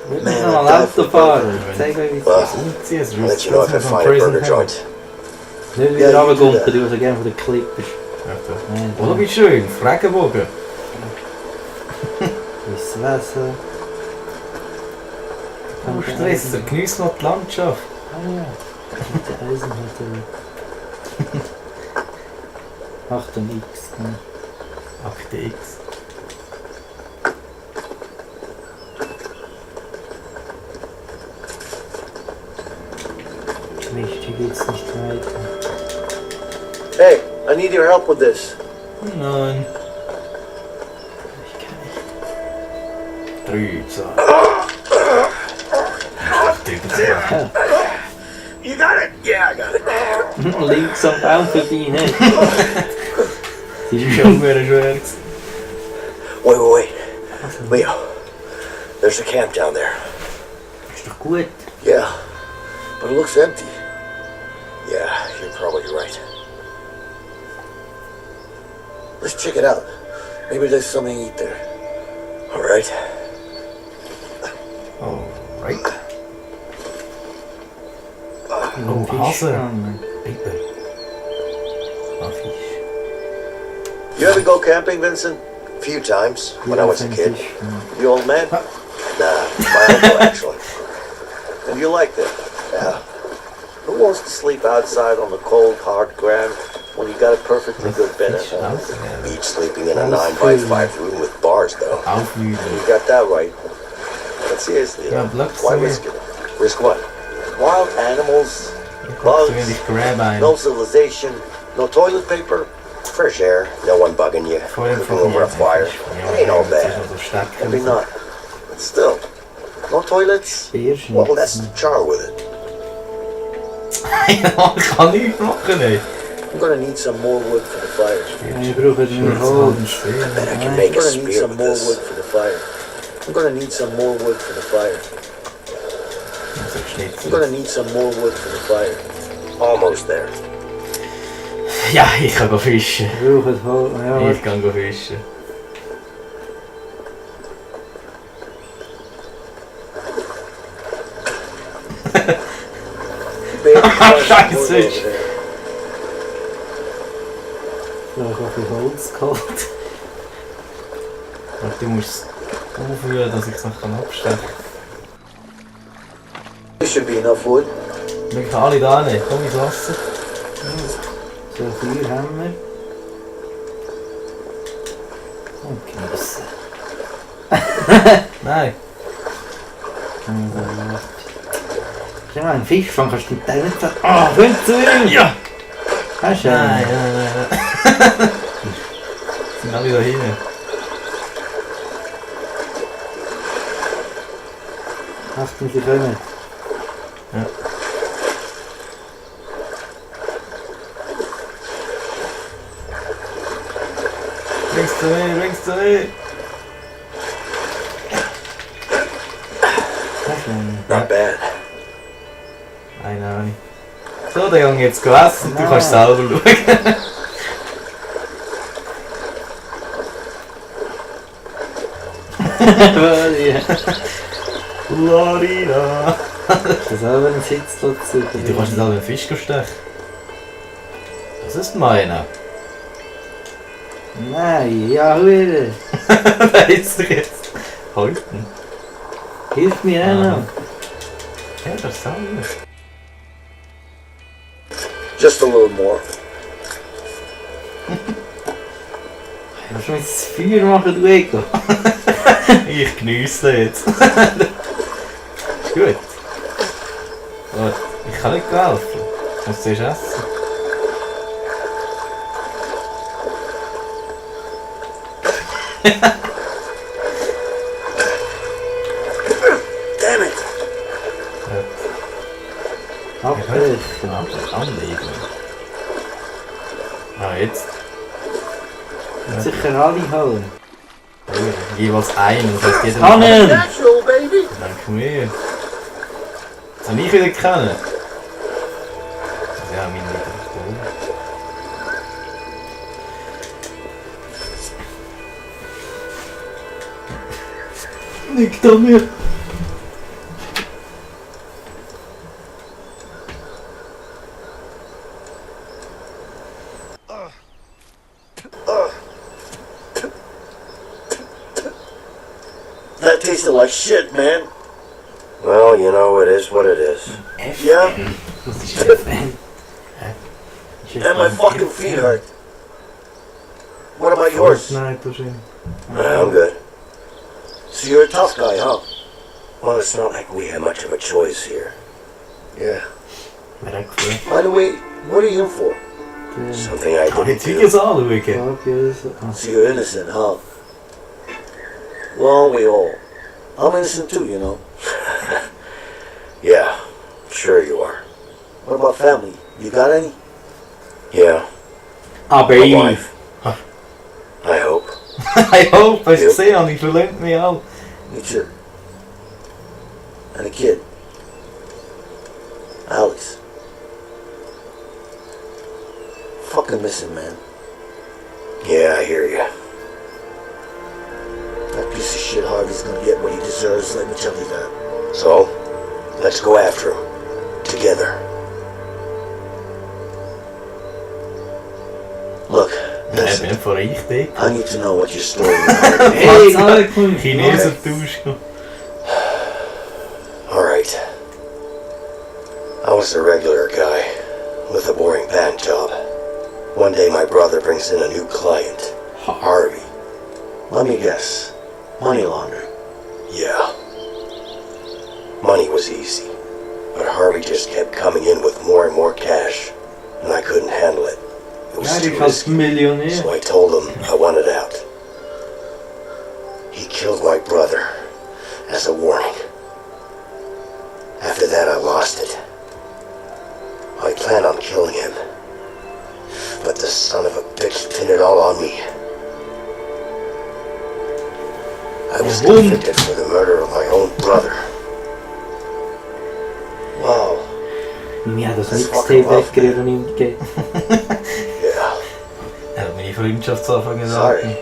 Man, I'll have to fahren. Zeig mir, wie es umziehen. I'll let you know if I find a burger joint. Nicht wieder runtergumpen, du so gerne von der Klippe bist. Oh, wie schön, Fragenbogen. Weißes Wasser. Du Stress, genieß noch die Landschaft. Ah ja, der Eisen hat 8x. 8x. Hier geht's nicht weiter. Hey, I need your help with this. Nein. Ich kann nicht. 3, 2. You got it? Yeah, I got it. Links am Baum vorbei, ne? Sie ist schon mehr schwer. Wait. Leo, there's a camp down there. Ist doch gut. Yeah, but it looks empty. Yeah, you're probably right. Let's check it out. Maybe there's something to eat there. Alright. Alright. Oh, Hase. Bitte. Fisch. You ever go camping, Vincent? A few times, when I was a kid. You old man? Nah, my uncle actually. And you liked it? Yeah. Who wants to sleep outside on the cold, hard ground when you got a perfectly good bed at home? Beach sleeping in a 9x5 room with bars, though. You got that right. But seriously, why risk it? Risk what? Wild animals, bugs, no civilization, no toilet paper, Fresh air, no one bugging you, cooking over a fire. It ain't all bad. Maybe not. But still, no toilets? Well, that's the charm with it. Ich kann nichts machen, ey. I'm gonna need some more wood for the fire. Ich brauche nur Holz. I bet I can make a I'm gonna need spear some with more this. wood for the fire. I'm gonna need some more wood for the fire. I'm gonna need some more wood for the fire. Almost there. Ja, ich kann go fischen. Ich kann go fischen. Scheiße! Ich habe ein bisschen Holz geholt. Du musst es aufrühren, dass ich es noch abstechen kann. This should be enough wood. Wir können alle da nicht. Komm ins Wasser. So viel haben wir. Und geniessen. Nein. Schau mal, einen Fischfang kannst du mit dem nicht sagen. Ah, komm zu ihm! Ja! Hast du? Nein. Sind alle da hinten. Achten Sie kommen. Ja. Bring's zu mir! Not bad. Nein. So, der Junge jetzt gegessen, du kannst selber schauen. Florida. Das ist selber ein Sitz dazu. Du kannst nicht selber einen Fisch stechen. Was ist meiner? Nein, ja, Hure. Wer ist doch jetzt? Halten. Hilf mir auch noch. Ja, das ist selber. Just a little more. Willst du mir jetzt das Feuer machen, du Ego? Ich geniesse jetzt. Ist gut. Warte, ich kann nicht helfen. Ich muss zuerst essen. Damn it! Abbrechen. Anlegen. Ah, jetzt. Sicher alle holen. Jeweils einen, das heißt jeder... Hangen! Natural, baby! Danke mir. Das habe ich wieder kennen. Ja, meine wieder cool. Nicht an mir! That tasted like shit, man. Well, you know, it is what it is. Yeah? Was ist FM? And my fucking feet hurt. What about yours? Nein, du schön. I'm good. So you're a tough guy, huh? Well, it's not like we have much of a choice here. Yeah. By the way, what are you for? Something I Kann didn't jetzt do. Videos anschauen. So you're innocent, huh? Well, we all. I'm innocent too, you know. Yeah, sure you are. What about family? You got any? Yeah. Aber My ich. wife. I hope. Ich hoffe, hast du gesehen und ich verlöhnt mich auch. Me too. And a kid. Alex. Fucking miss him, man. Yeah, I hear ya. That piece of shit Harvey's gonna get what he deserves, let me tell you that. So, let's go after him. Together. Look, Ich listen. bin von euch dick. I need to know what your story is. Hey, Alkohol! Chinesen tauschen. Alright. I was a regular guy with a boring band job. One day my brother brings in a new client, Harvey. Let me guess. Money laundering. Yeah. Money was easy. But Harvey just kept coming in with more and more cash. And I couldn't handle it. It was Ja, too die fast risky. Millionär. So I told him I wanted out. He killed my brother as a warning. After that, I lost it. I planned on killing him. But the son of a bitch pinned it all on me. I was convicted for the murder of my own brother. Wow. Mir hat das Mixtape weggerührt und ihm gegeben. Yeah. Er hat meine Freundschaftsanfang Sorry. gesagt.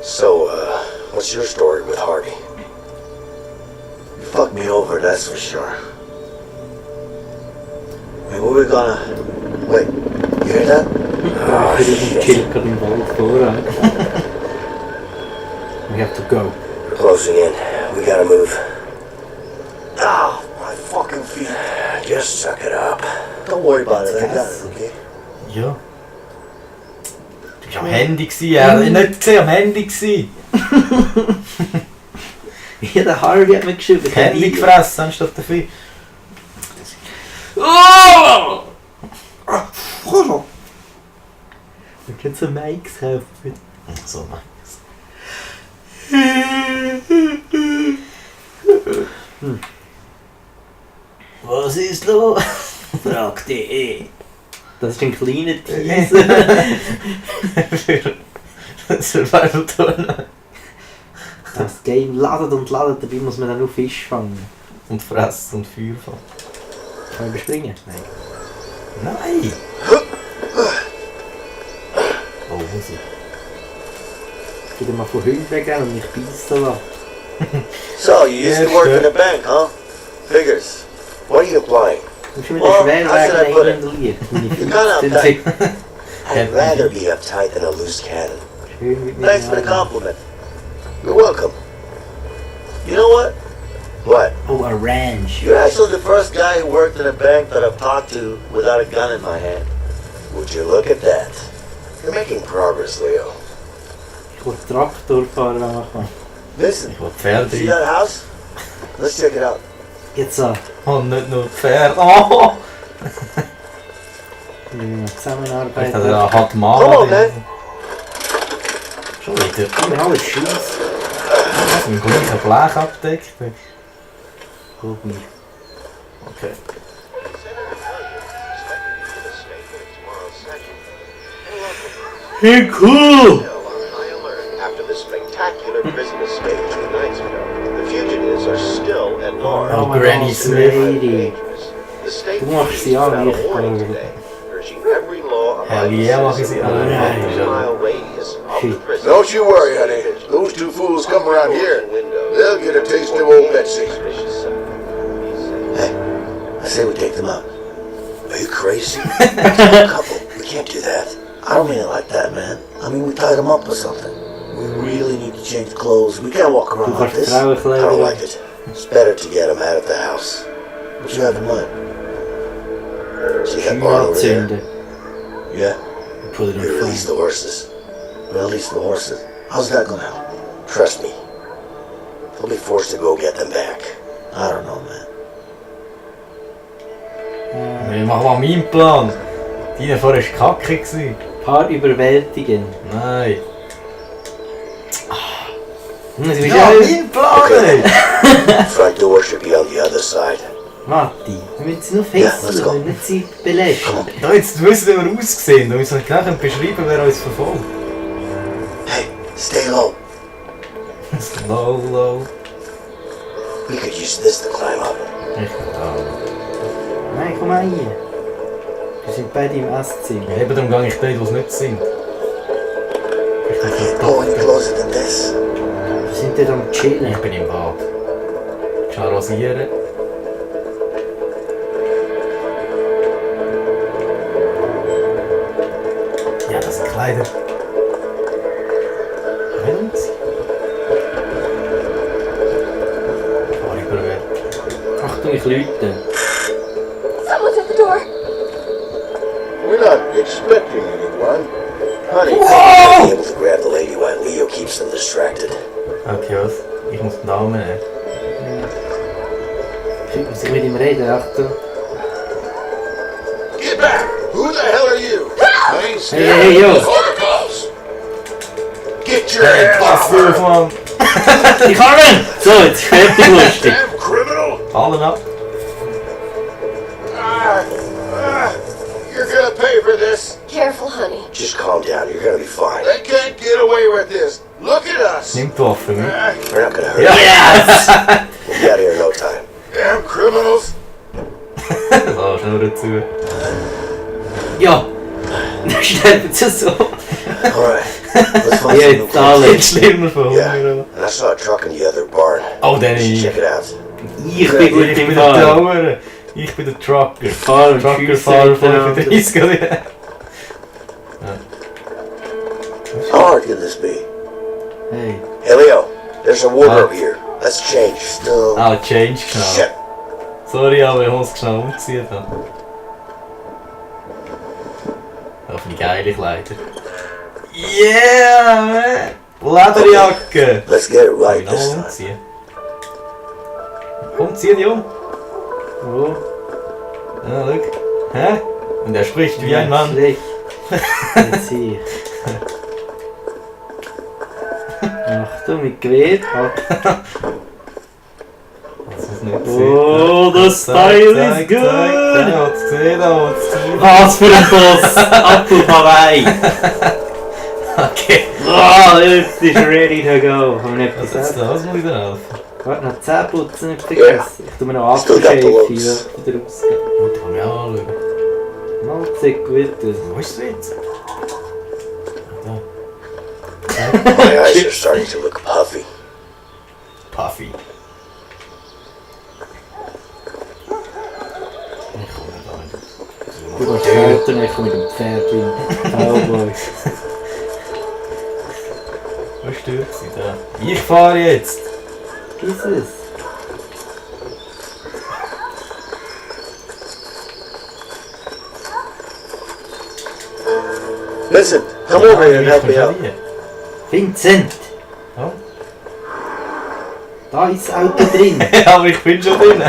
So, what's your story with Harvey? You fucked me over, that's for sure. I mean, what we gonna... Wait, you hear that? Oh, shit. Kill gerade im Wald voran. We have to go. We're closing in. We gotta move. Ow, my fucking feet. Just suck it up. Don't worry about it, I got it, okay? Ja. Du warst am Handy gewesen, er hat nicht gesehen, am Handy gewesen. Ja, der Harvey hat mir geschrieben. Handy gefressen anstatt dafür. Oh! Wir können so Mikes kaufen. So, Max. Was ist los? Fragte er. Das ist ein kleiner Teaser. Survival-Turner. Das Game ladet und ladet, dabei muss man dann nur Fisch fangen. Und fressen und Feuer fangen. Kann man überspringen? Nein. Nein! Oh, muss ich. Ich gehe mal von Hunden wegrennen und mich beißen lassen. So, you used to work in a bank, huh? Figures. What are you implying? Du musst mit der Schwerweg regulieren. You're kind of uptight. I'd rather be uptight than a loose cannon. Thanks for the compliment. You're welcome. You know what? What? Oh, a ranch. You're actually the first guy who worked in a bank that I've talked to without a gun in my hand. Would you look at that? You're making progress, Leo. Ich will Traktor fahren, wenn man kann. Listen, Ich will Pferde. see that house? Let's check it out. Jetzt so. Und nicht nur Pferde. Oh! Wir müssen Ich zusammenarbeiten. dachte, er hat Come on, Maler. man. Schon wieder. Immer alles Scheiß. Was, mit dem gleichen Blech abdeckt? Guck mich. Okay. Hey, cool! After the spectacular prison escape 2 nights ago, the fugitives are still at large. Oh, Granny Smith. The state Du machst sie police an, put out ich a warning glaube. today, urging every law Hell yeah, mach ich sie an. within a 50-mile radius of the prison. Don't you worry, honey. Those two fools come around here. They'll get a taste of old Betsy. Hey, I say we take them out. Are you crazy? They're a couple. We can't do that. I don't mean it like that, man. I mean we tied them up or something. We really need to change clothes. We can't walk around like this. I don't like it. It's better to get them out of the house. What you have in mind? See that barn over there? Anzünden. Yeah. Put it We in release front. the horses. Release the horses. How's that gonna help? Trust me. They'll be forced to go get them back. I don't know, man. Wir machen mal meinen Plan. Deine vorher war kacke. Paar überwältigen. Nein. Du bist Ja, ja mein Plan! ey. Front door should be on the other side. Matti, wir müssen sie nur Ja, let's fesseln, go. wir müssen sie belästigen. Ja, jetzt wissen wir, wie wir aussehen. Wir müssen genau beschreiben, wer uns verfolgt. Hey, stay low. Low, low. We could use this to climb up. Ich da. Nein, komm mal hier. Wir sind beide im Esszimmer. Ja, eben darum gehe ich dort, wo es nicht sind. Ich I bin can't go any closer than this. Wir sind dort am Chillen. Ich bin im Bad. Ich kann rasieren. Ja, das sind Kleider. Welt? Welt. Achtung, ich läute. Someone's at the door. We're not expecting anyone. Honey, I'll be able to grab the lady while Leo keeps them distracted. Okay, was? Ich muss den Namen nehmen. Ich muss mit ihm reden, Achtung. Get back! Who the hell are you? I ain't scared. Hey, hey, yo. Call the cops. Get your Hey, ass pass out. auf, Mann! Die Carmen! So, jetzt fertig lustig. Damn criminal! Fallen ab! You're gonna pay for this. Careful, honey. Just calm down, you're gonna be fine. They can't get away with this. Look at us. Nimm die Waffe mit. We're not gonna hurt Ja! you. We'll be out of here in no time. Damn criminals. So, schnell dazu. Ja! Dann sterben sie so. Alright, let's find Ja, some new jetzt alle. clothes. Nicht schlimmer von Yeah, Hunger. and I saw a truck in the other barn. Oh, dann You should ich. check it out. Ich bin gut Ich im bin der Fahren. Tower. Ich bin der Trucker. Fahr und Truckerfahrer von schiessen 35 oder? How hard can this be? Hey. Hey Leo, there's a wardrobe here. Let's change. Still. Ah, Change schnell. Shit. Sorry, aber ich muss schnell umziehen. Auf die geile Kleider. Yeah, man! Lederjacke! Let's get it Soll right ich this noch time. umziehen? Komm, zieh dich um! Wo? Ja, schau. Hä? Und er spricht wie ein Mann. Schlecht. Jetzt hier. Achtung, mit Gewehr. Das ist nicht Oh, das Teil ist gut! Er hat's gesehen, er hat's gesehen. Was für ein Boss! Ab auf Hawaii! Okay. Oh, jetzt ist ready to go. Haben wir nicht Was gesagt? jetzt das muss wieder helfen? Warte, noch Zähneputzen nicht vergessen. Ich tu mir noch Aftershave hier wieder rausgeben. Und die kann ich auch anschauen. Mal sieht gut aus. Wo ist es jetzt? Da. My eyes are starting to look puffy. Puffy. Ich komme da nicht. Du kannst später nicht mit dem Pferd in Cowboy. Wo stört sie da? Ich fahre jetzt! Ist es? Listen, come over here and help me out. Vincent! Ja. Da ist das Auto drin. Aber ich bin schon drin.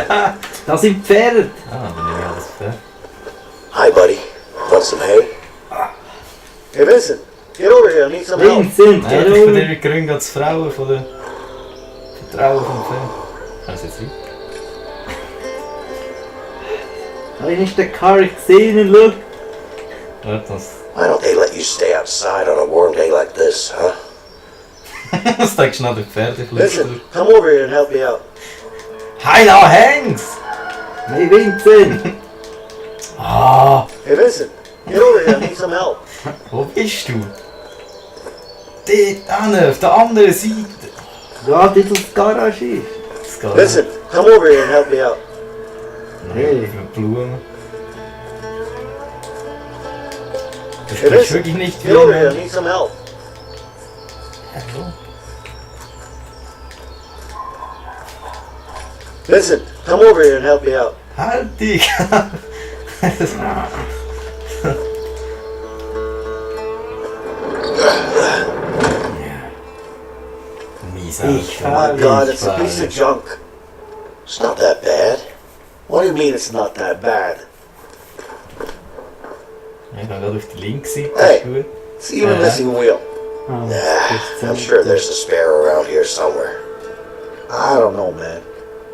Da sind Pferde. Dann nehme ich alles Pferd. Hi, buddy. Want some hay? Hey, Vincent, get over here. I need some help. Vincent, Nein, get ich over. bin die Gründe als Frauen von der Frauen vom Pferd. Kann ich jetzt nicht? Da ist der Car gesehen und schau. Warte, das. Why don't they let you stay outside on a warm day like this, huh? Was denkst du nach der Pferdeflüster? Listen, come over here and help me out. Hi, da hängst! Hey Vincent! Ah, Hey, Vincent, get over here. I need some help. wo bist du? Dort hinten, auf der anderen Seite. Ja, dort wo die Garage ist. Das geht Listen, come over here and help me out. Hey. Für Blumen. Du Hey, sprichst listen, wirklich nicht get over here. I wie need some help. Hallo? Listen, come over here and help me out. Halt dich! Mies Ich Oh my God, it's a piece of junk. It's not that bad. What do you mean it's not that bad? Ich gehe gerade auf die linke Seite, Hey. ist gut. It's even a missing wheel. Ah, Nah, I'm sure there's a spare around here somewhere. I don't know, man.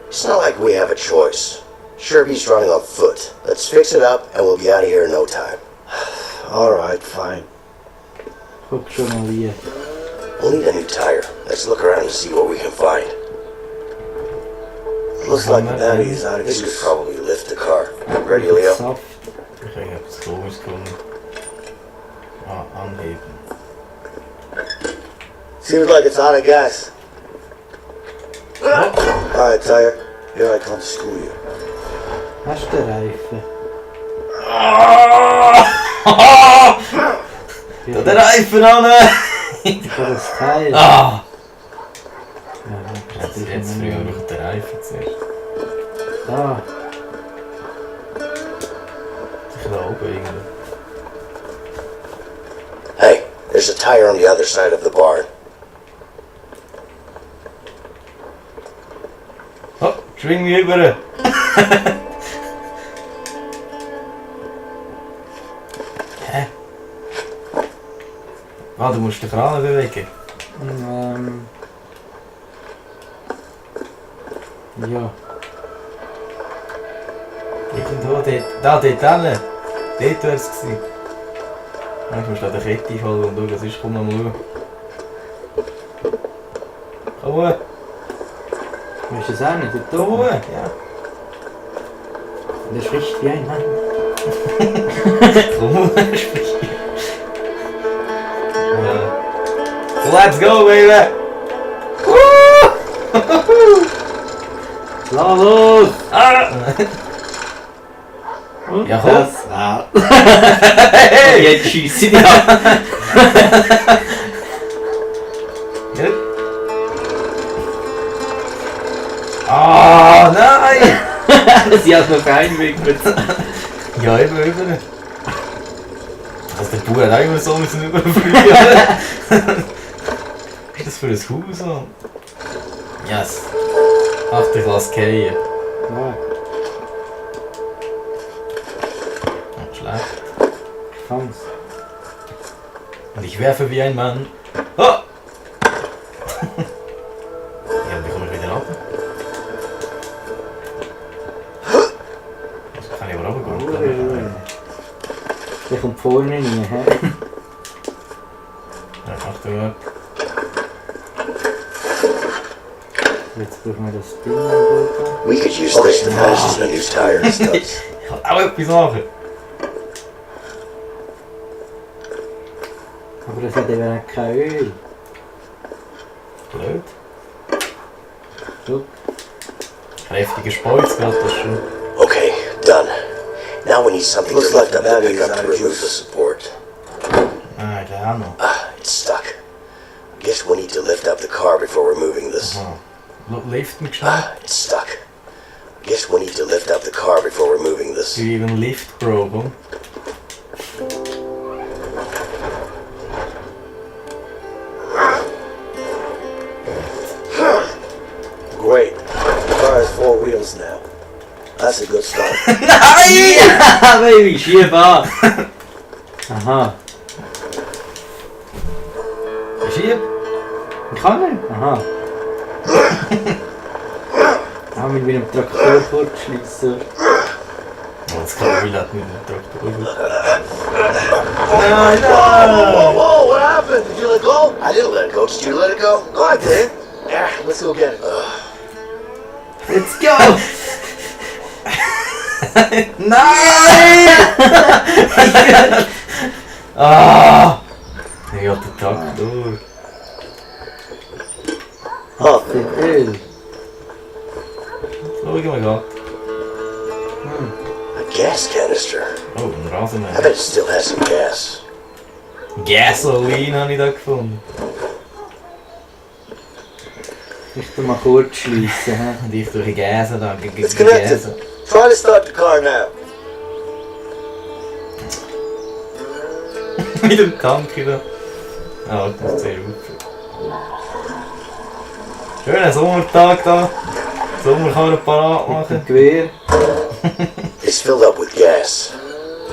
It's not like we have a choice. Sure, he's running on foot. Let's fix it up and we'll be out of here in no time. Alright, fine. Guck schon mal hier. We'll need a new tire. Let's look around and see what we can find. Looks like the battery is out of use. This could probably lift the car. Ready, Leo? Saft. Ich habe etwas komisch gefunden. Ah, anheben. Seems like it's out of gas. Alright, tire. Here I come to school you. Hast du den Reifen? Da der Reifen an! Ich habe das Teil. Ah! Ja, Jetzt früher noch der Reifen zuerst. Da. Sicher da oben irgendwo. Hey, there's a tire on the other side of the barn. Oh, schwing mich über! Hä? Ah, du musst den Kran bewegen. Ja. Irgendwo dort. Da, dort hin. Dort wäre es gewesen. Ich muss da die Kette holen und schauen, sonst komm mal schauen. Komm mal. Weißt du das auch nicht? Dort Komm oben? mal, ja. Der spricht wie ein Mann. Komm mal, sprich. Let's go, baby! Lass los! Ah! Und Ja, komm. das war. Hey! Jetzt schieße ich ab. Ja. Ah, nein! Sie hat noch reingewickelt. Ja, eben über. Also der Bauer hat auch immer so müssen überfliegen. Was ist das für ein Haus? Mann? Yes. Ach, ich lasse fallen. Ja, Oh, schlecht. ich fang's. Und ich werfe wie ein Mann. Oh! Ja, wie komme ich wieder runter? Das kann ich aber runtergehen. Der kommt vorne rein, hä? Ja, Dort. Jetzt brauchen wir das Ding am We could use this to patch the new tire and stuff. Ich kann auch etwas machen. Aber das hat eben kein Öl. Blöd. Schau. Kräftiger Speiz gerade das schon. Okay, done. Now we need something to lift up the pickup to remove the support. Ah, der auch noch. It's stuck. Guess we need to lift up the car before removing this. Aha. Lift mich schnell. It's stuck. Guess we need to lift up the car before removing this. Do you even lift, bro? Huh? Great. The car has 4 wheels now. That's a good start. Nein! Ja, Baby, schieb an! Aha. Schieb! Ich kann nicht. Aha. Ah, mit meinem Traktor fortschliessen. Oh, jetzt kann ich nicht mit dem Traktor. Nein, whoa, what happened? Did you let go? I didn't let it go. Did you let it go? No, I did. Yeah, let's go get it. Let's go! Nein! Ah! Ich hab den Traktor. Huh. Das Öl. Schau mal gerade. A gas canister. Oh, ein I Rasenmäher. bet it still has some gas. Gasoline habe ich da gefunden. Ich tu mal kurz schliessen. He? Und ich durch die Gäse da. It's connected. Try to start the car now. Mit dem Tank da. Ah, das ist sehr gut. Schöner Sommertag da. Sommerkarre parat machen. Gewehr. It's filled up with gas.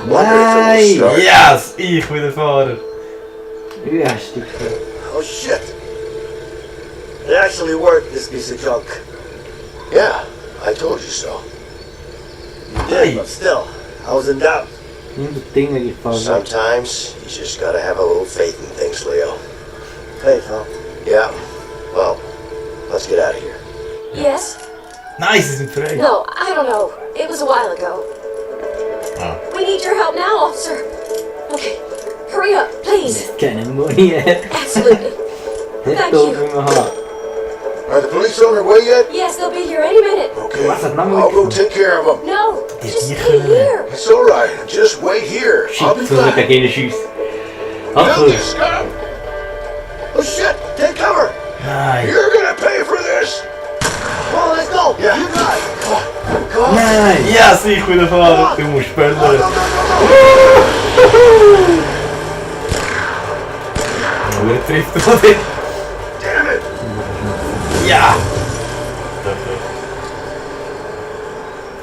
Wonder if it will start. Yes! Ich bin der Fahrer. Ja, Stück. Oh shit! It actually worked, this piece of junk. Yeah, I told you so. You did, but still, I was in doubt. Nimm das Ding, wenn ich fahre. Sometimes, you just gotta have a little faith in things, Leo. Faith, huh? Yeah. Well, let's get out of here. Yes? Nice, sie sind frei. No, I don't know. It was a while ago. Ah. We need your help now, officer. Okay, hurry up, please. Keine Money. Absolutely. Nicht Thank doof, you. wie wir haben. Are the police on their way yet? Yes, they'll be here any minute. Okay, Was hat Name I'll go take care of them. No, just stay here. It's all right. Just wait here. I'll be Shit, so wird er back. gehen schiessen. Build Ach, this, Scott. Oh shit! Take cover. Nein. You're gonna pay for this. Come on, let's go. Yeah. You got it. Come on. Come on. nein! Yes, ich bin der Fahrer. Du musst Go, go, böllern. go, go. Wer trifft er dich? Damn it. Ja!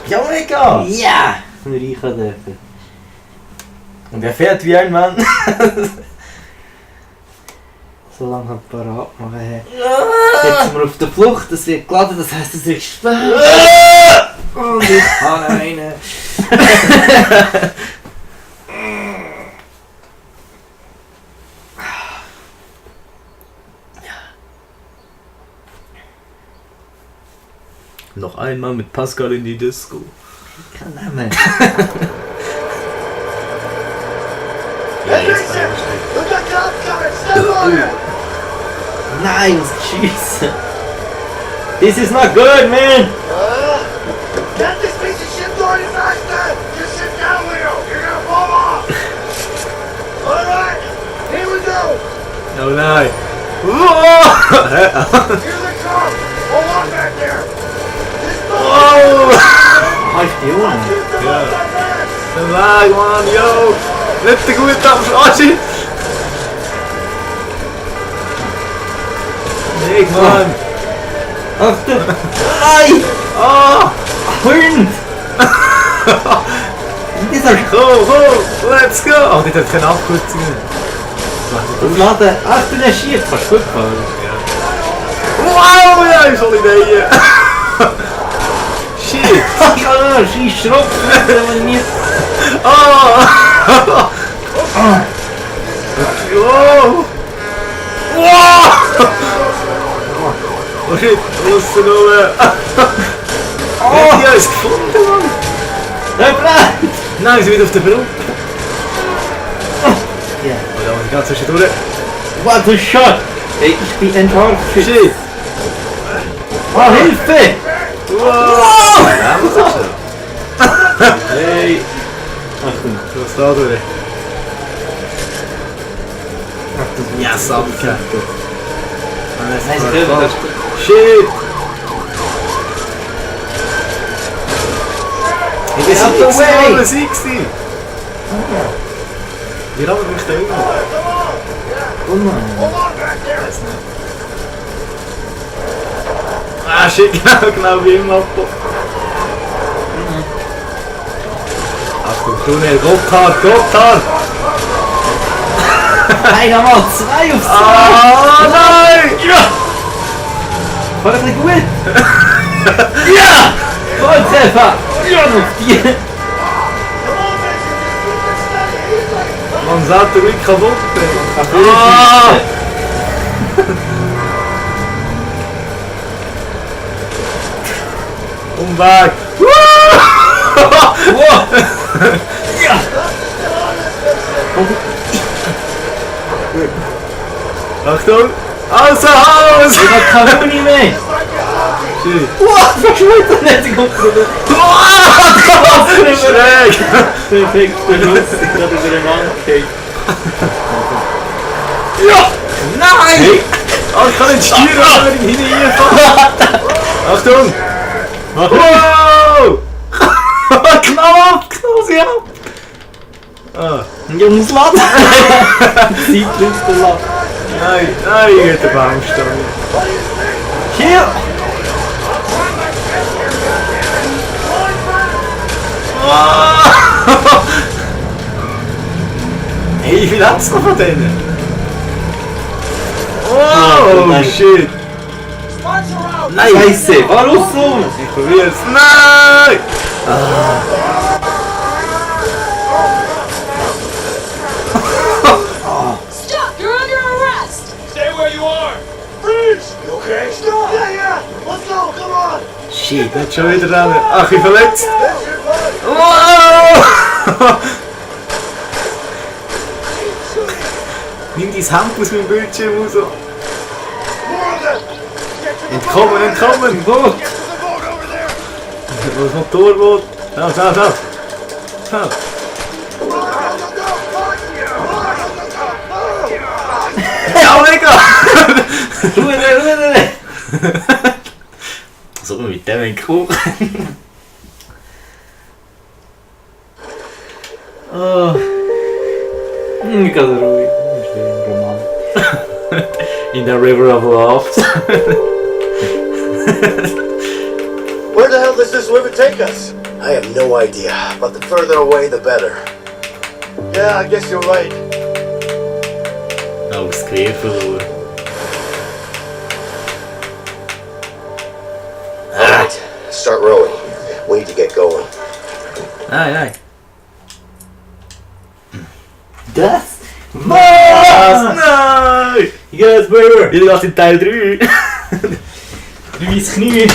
Ja, mega! Ja! Ein Reicher dürfen. Und er fährt wie ein Mann. So lange halt parat machen. Hey. Jetzt sind wir auf der Flucht, es wird geladen, das heisst, es ist spät. Und ich kann einen. Noch einmal mit Pascal in die Disco. Kein Name. Hey, Mason! Look at cops coming! Step on it! Nein, schießen. This is not good, man. Get this piece of shit going faster! Just sit down, Leo! You're gonna fall off! Alright! Here we go! Oh nein! Here's the car! Hold on back there! Just go! Halt die Ohren. Ja. Den Weg, Mann, yo! Nicht der gute Abschluss! Weg, Mann! Achtung! Nein! Ah! Hund! Dieser Go! Let's go! Oh, die hat keine Abkürzung. Laden. Ach, du hast schief. Kannst du gut fahren. Wow, ja, ist alle Idee! Shit! Ah, scheiß Schrott. wenn nicht. Ah! Oh! Scheiße, Null! Oh! Die haben es gefunden, Mann! Der brennt! Nein, wir sind wieder auf der Brücke. Ja. Oh, da muss ich ganz zwischendurch. What a shot! Ey, ich bin entlarvt. Shit! Oh, Hilfe! Wow! Ja, was ist das? Hey! Achtung, was da durch? Ja, Sabke! Shit! Ich bin out the way! Das war 60! Wie lange muss ich da immer? Oh nein. Ah shit, genau wie im Abbau. Achtung, Tunnel, Gotthard! Einer mal 2 auf 2! Ah nein! Ja! War das nicht gut? Ja! Volltreffer! Ja, noch 4! Man sagt, der Wick kaputt! Ah! Umweg! Wow! Ja! Achtung! Außer Haus! Ich hab keine Muni mehr! Shit! Wow! Verschwunden! Nicht gut! Schräg! Perfekt benutzt! Ich hab über den Mann gekriegt. Ja! Nein! Hey. Oh, ich kann nicht steuern, wenn ich hineinfahre! Achtung! Wow! Knall sie ab! Ah. Jungs, laden! Zeitliste laden! Nein, ich hätte den Baumstamm. Hier! Hey, wie viel hat's noch von denen? Oh, shit! Nein! Scheiße! Warum? Ich probier's. Nein! Stop! You're under arrest! Stay where you are! Freeze! You okay? Stop! Yeah! Let's go! Come on! Shit, nicht schon wieder rennen. Ach, ich verletzt. That's your buddy! Wow! Nimm dein Hand aus meinem Bildschirm raus. More of them! Get to the Entkommen, entkommen! Boot! Get to the boat over there! Das Motorboot! Da! Ja, mega! Ruhe! So mit dem in die Kuh. Oh. Ich kann ruhig. Ich bin ein Roman. In the river of love. Where the hell does this river take us? I have no idea, but the further away, the better. Yeah, I guess you're right. Oh, das Quer verloren. Alright, start rowing. We need to get going. Nein. Das? Was? Nein! Yes, Burger! Wie das in Teil 3? Wie ins Knie!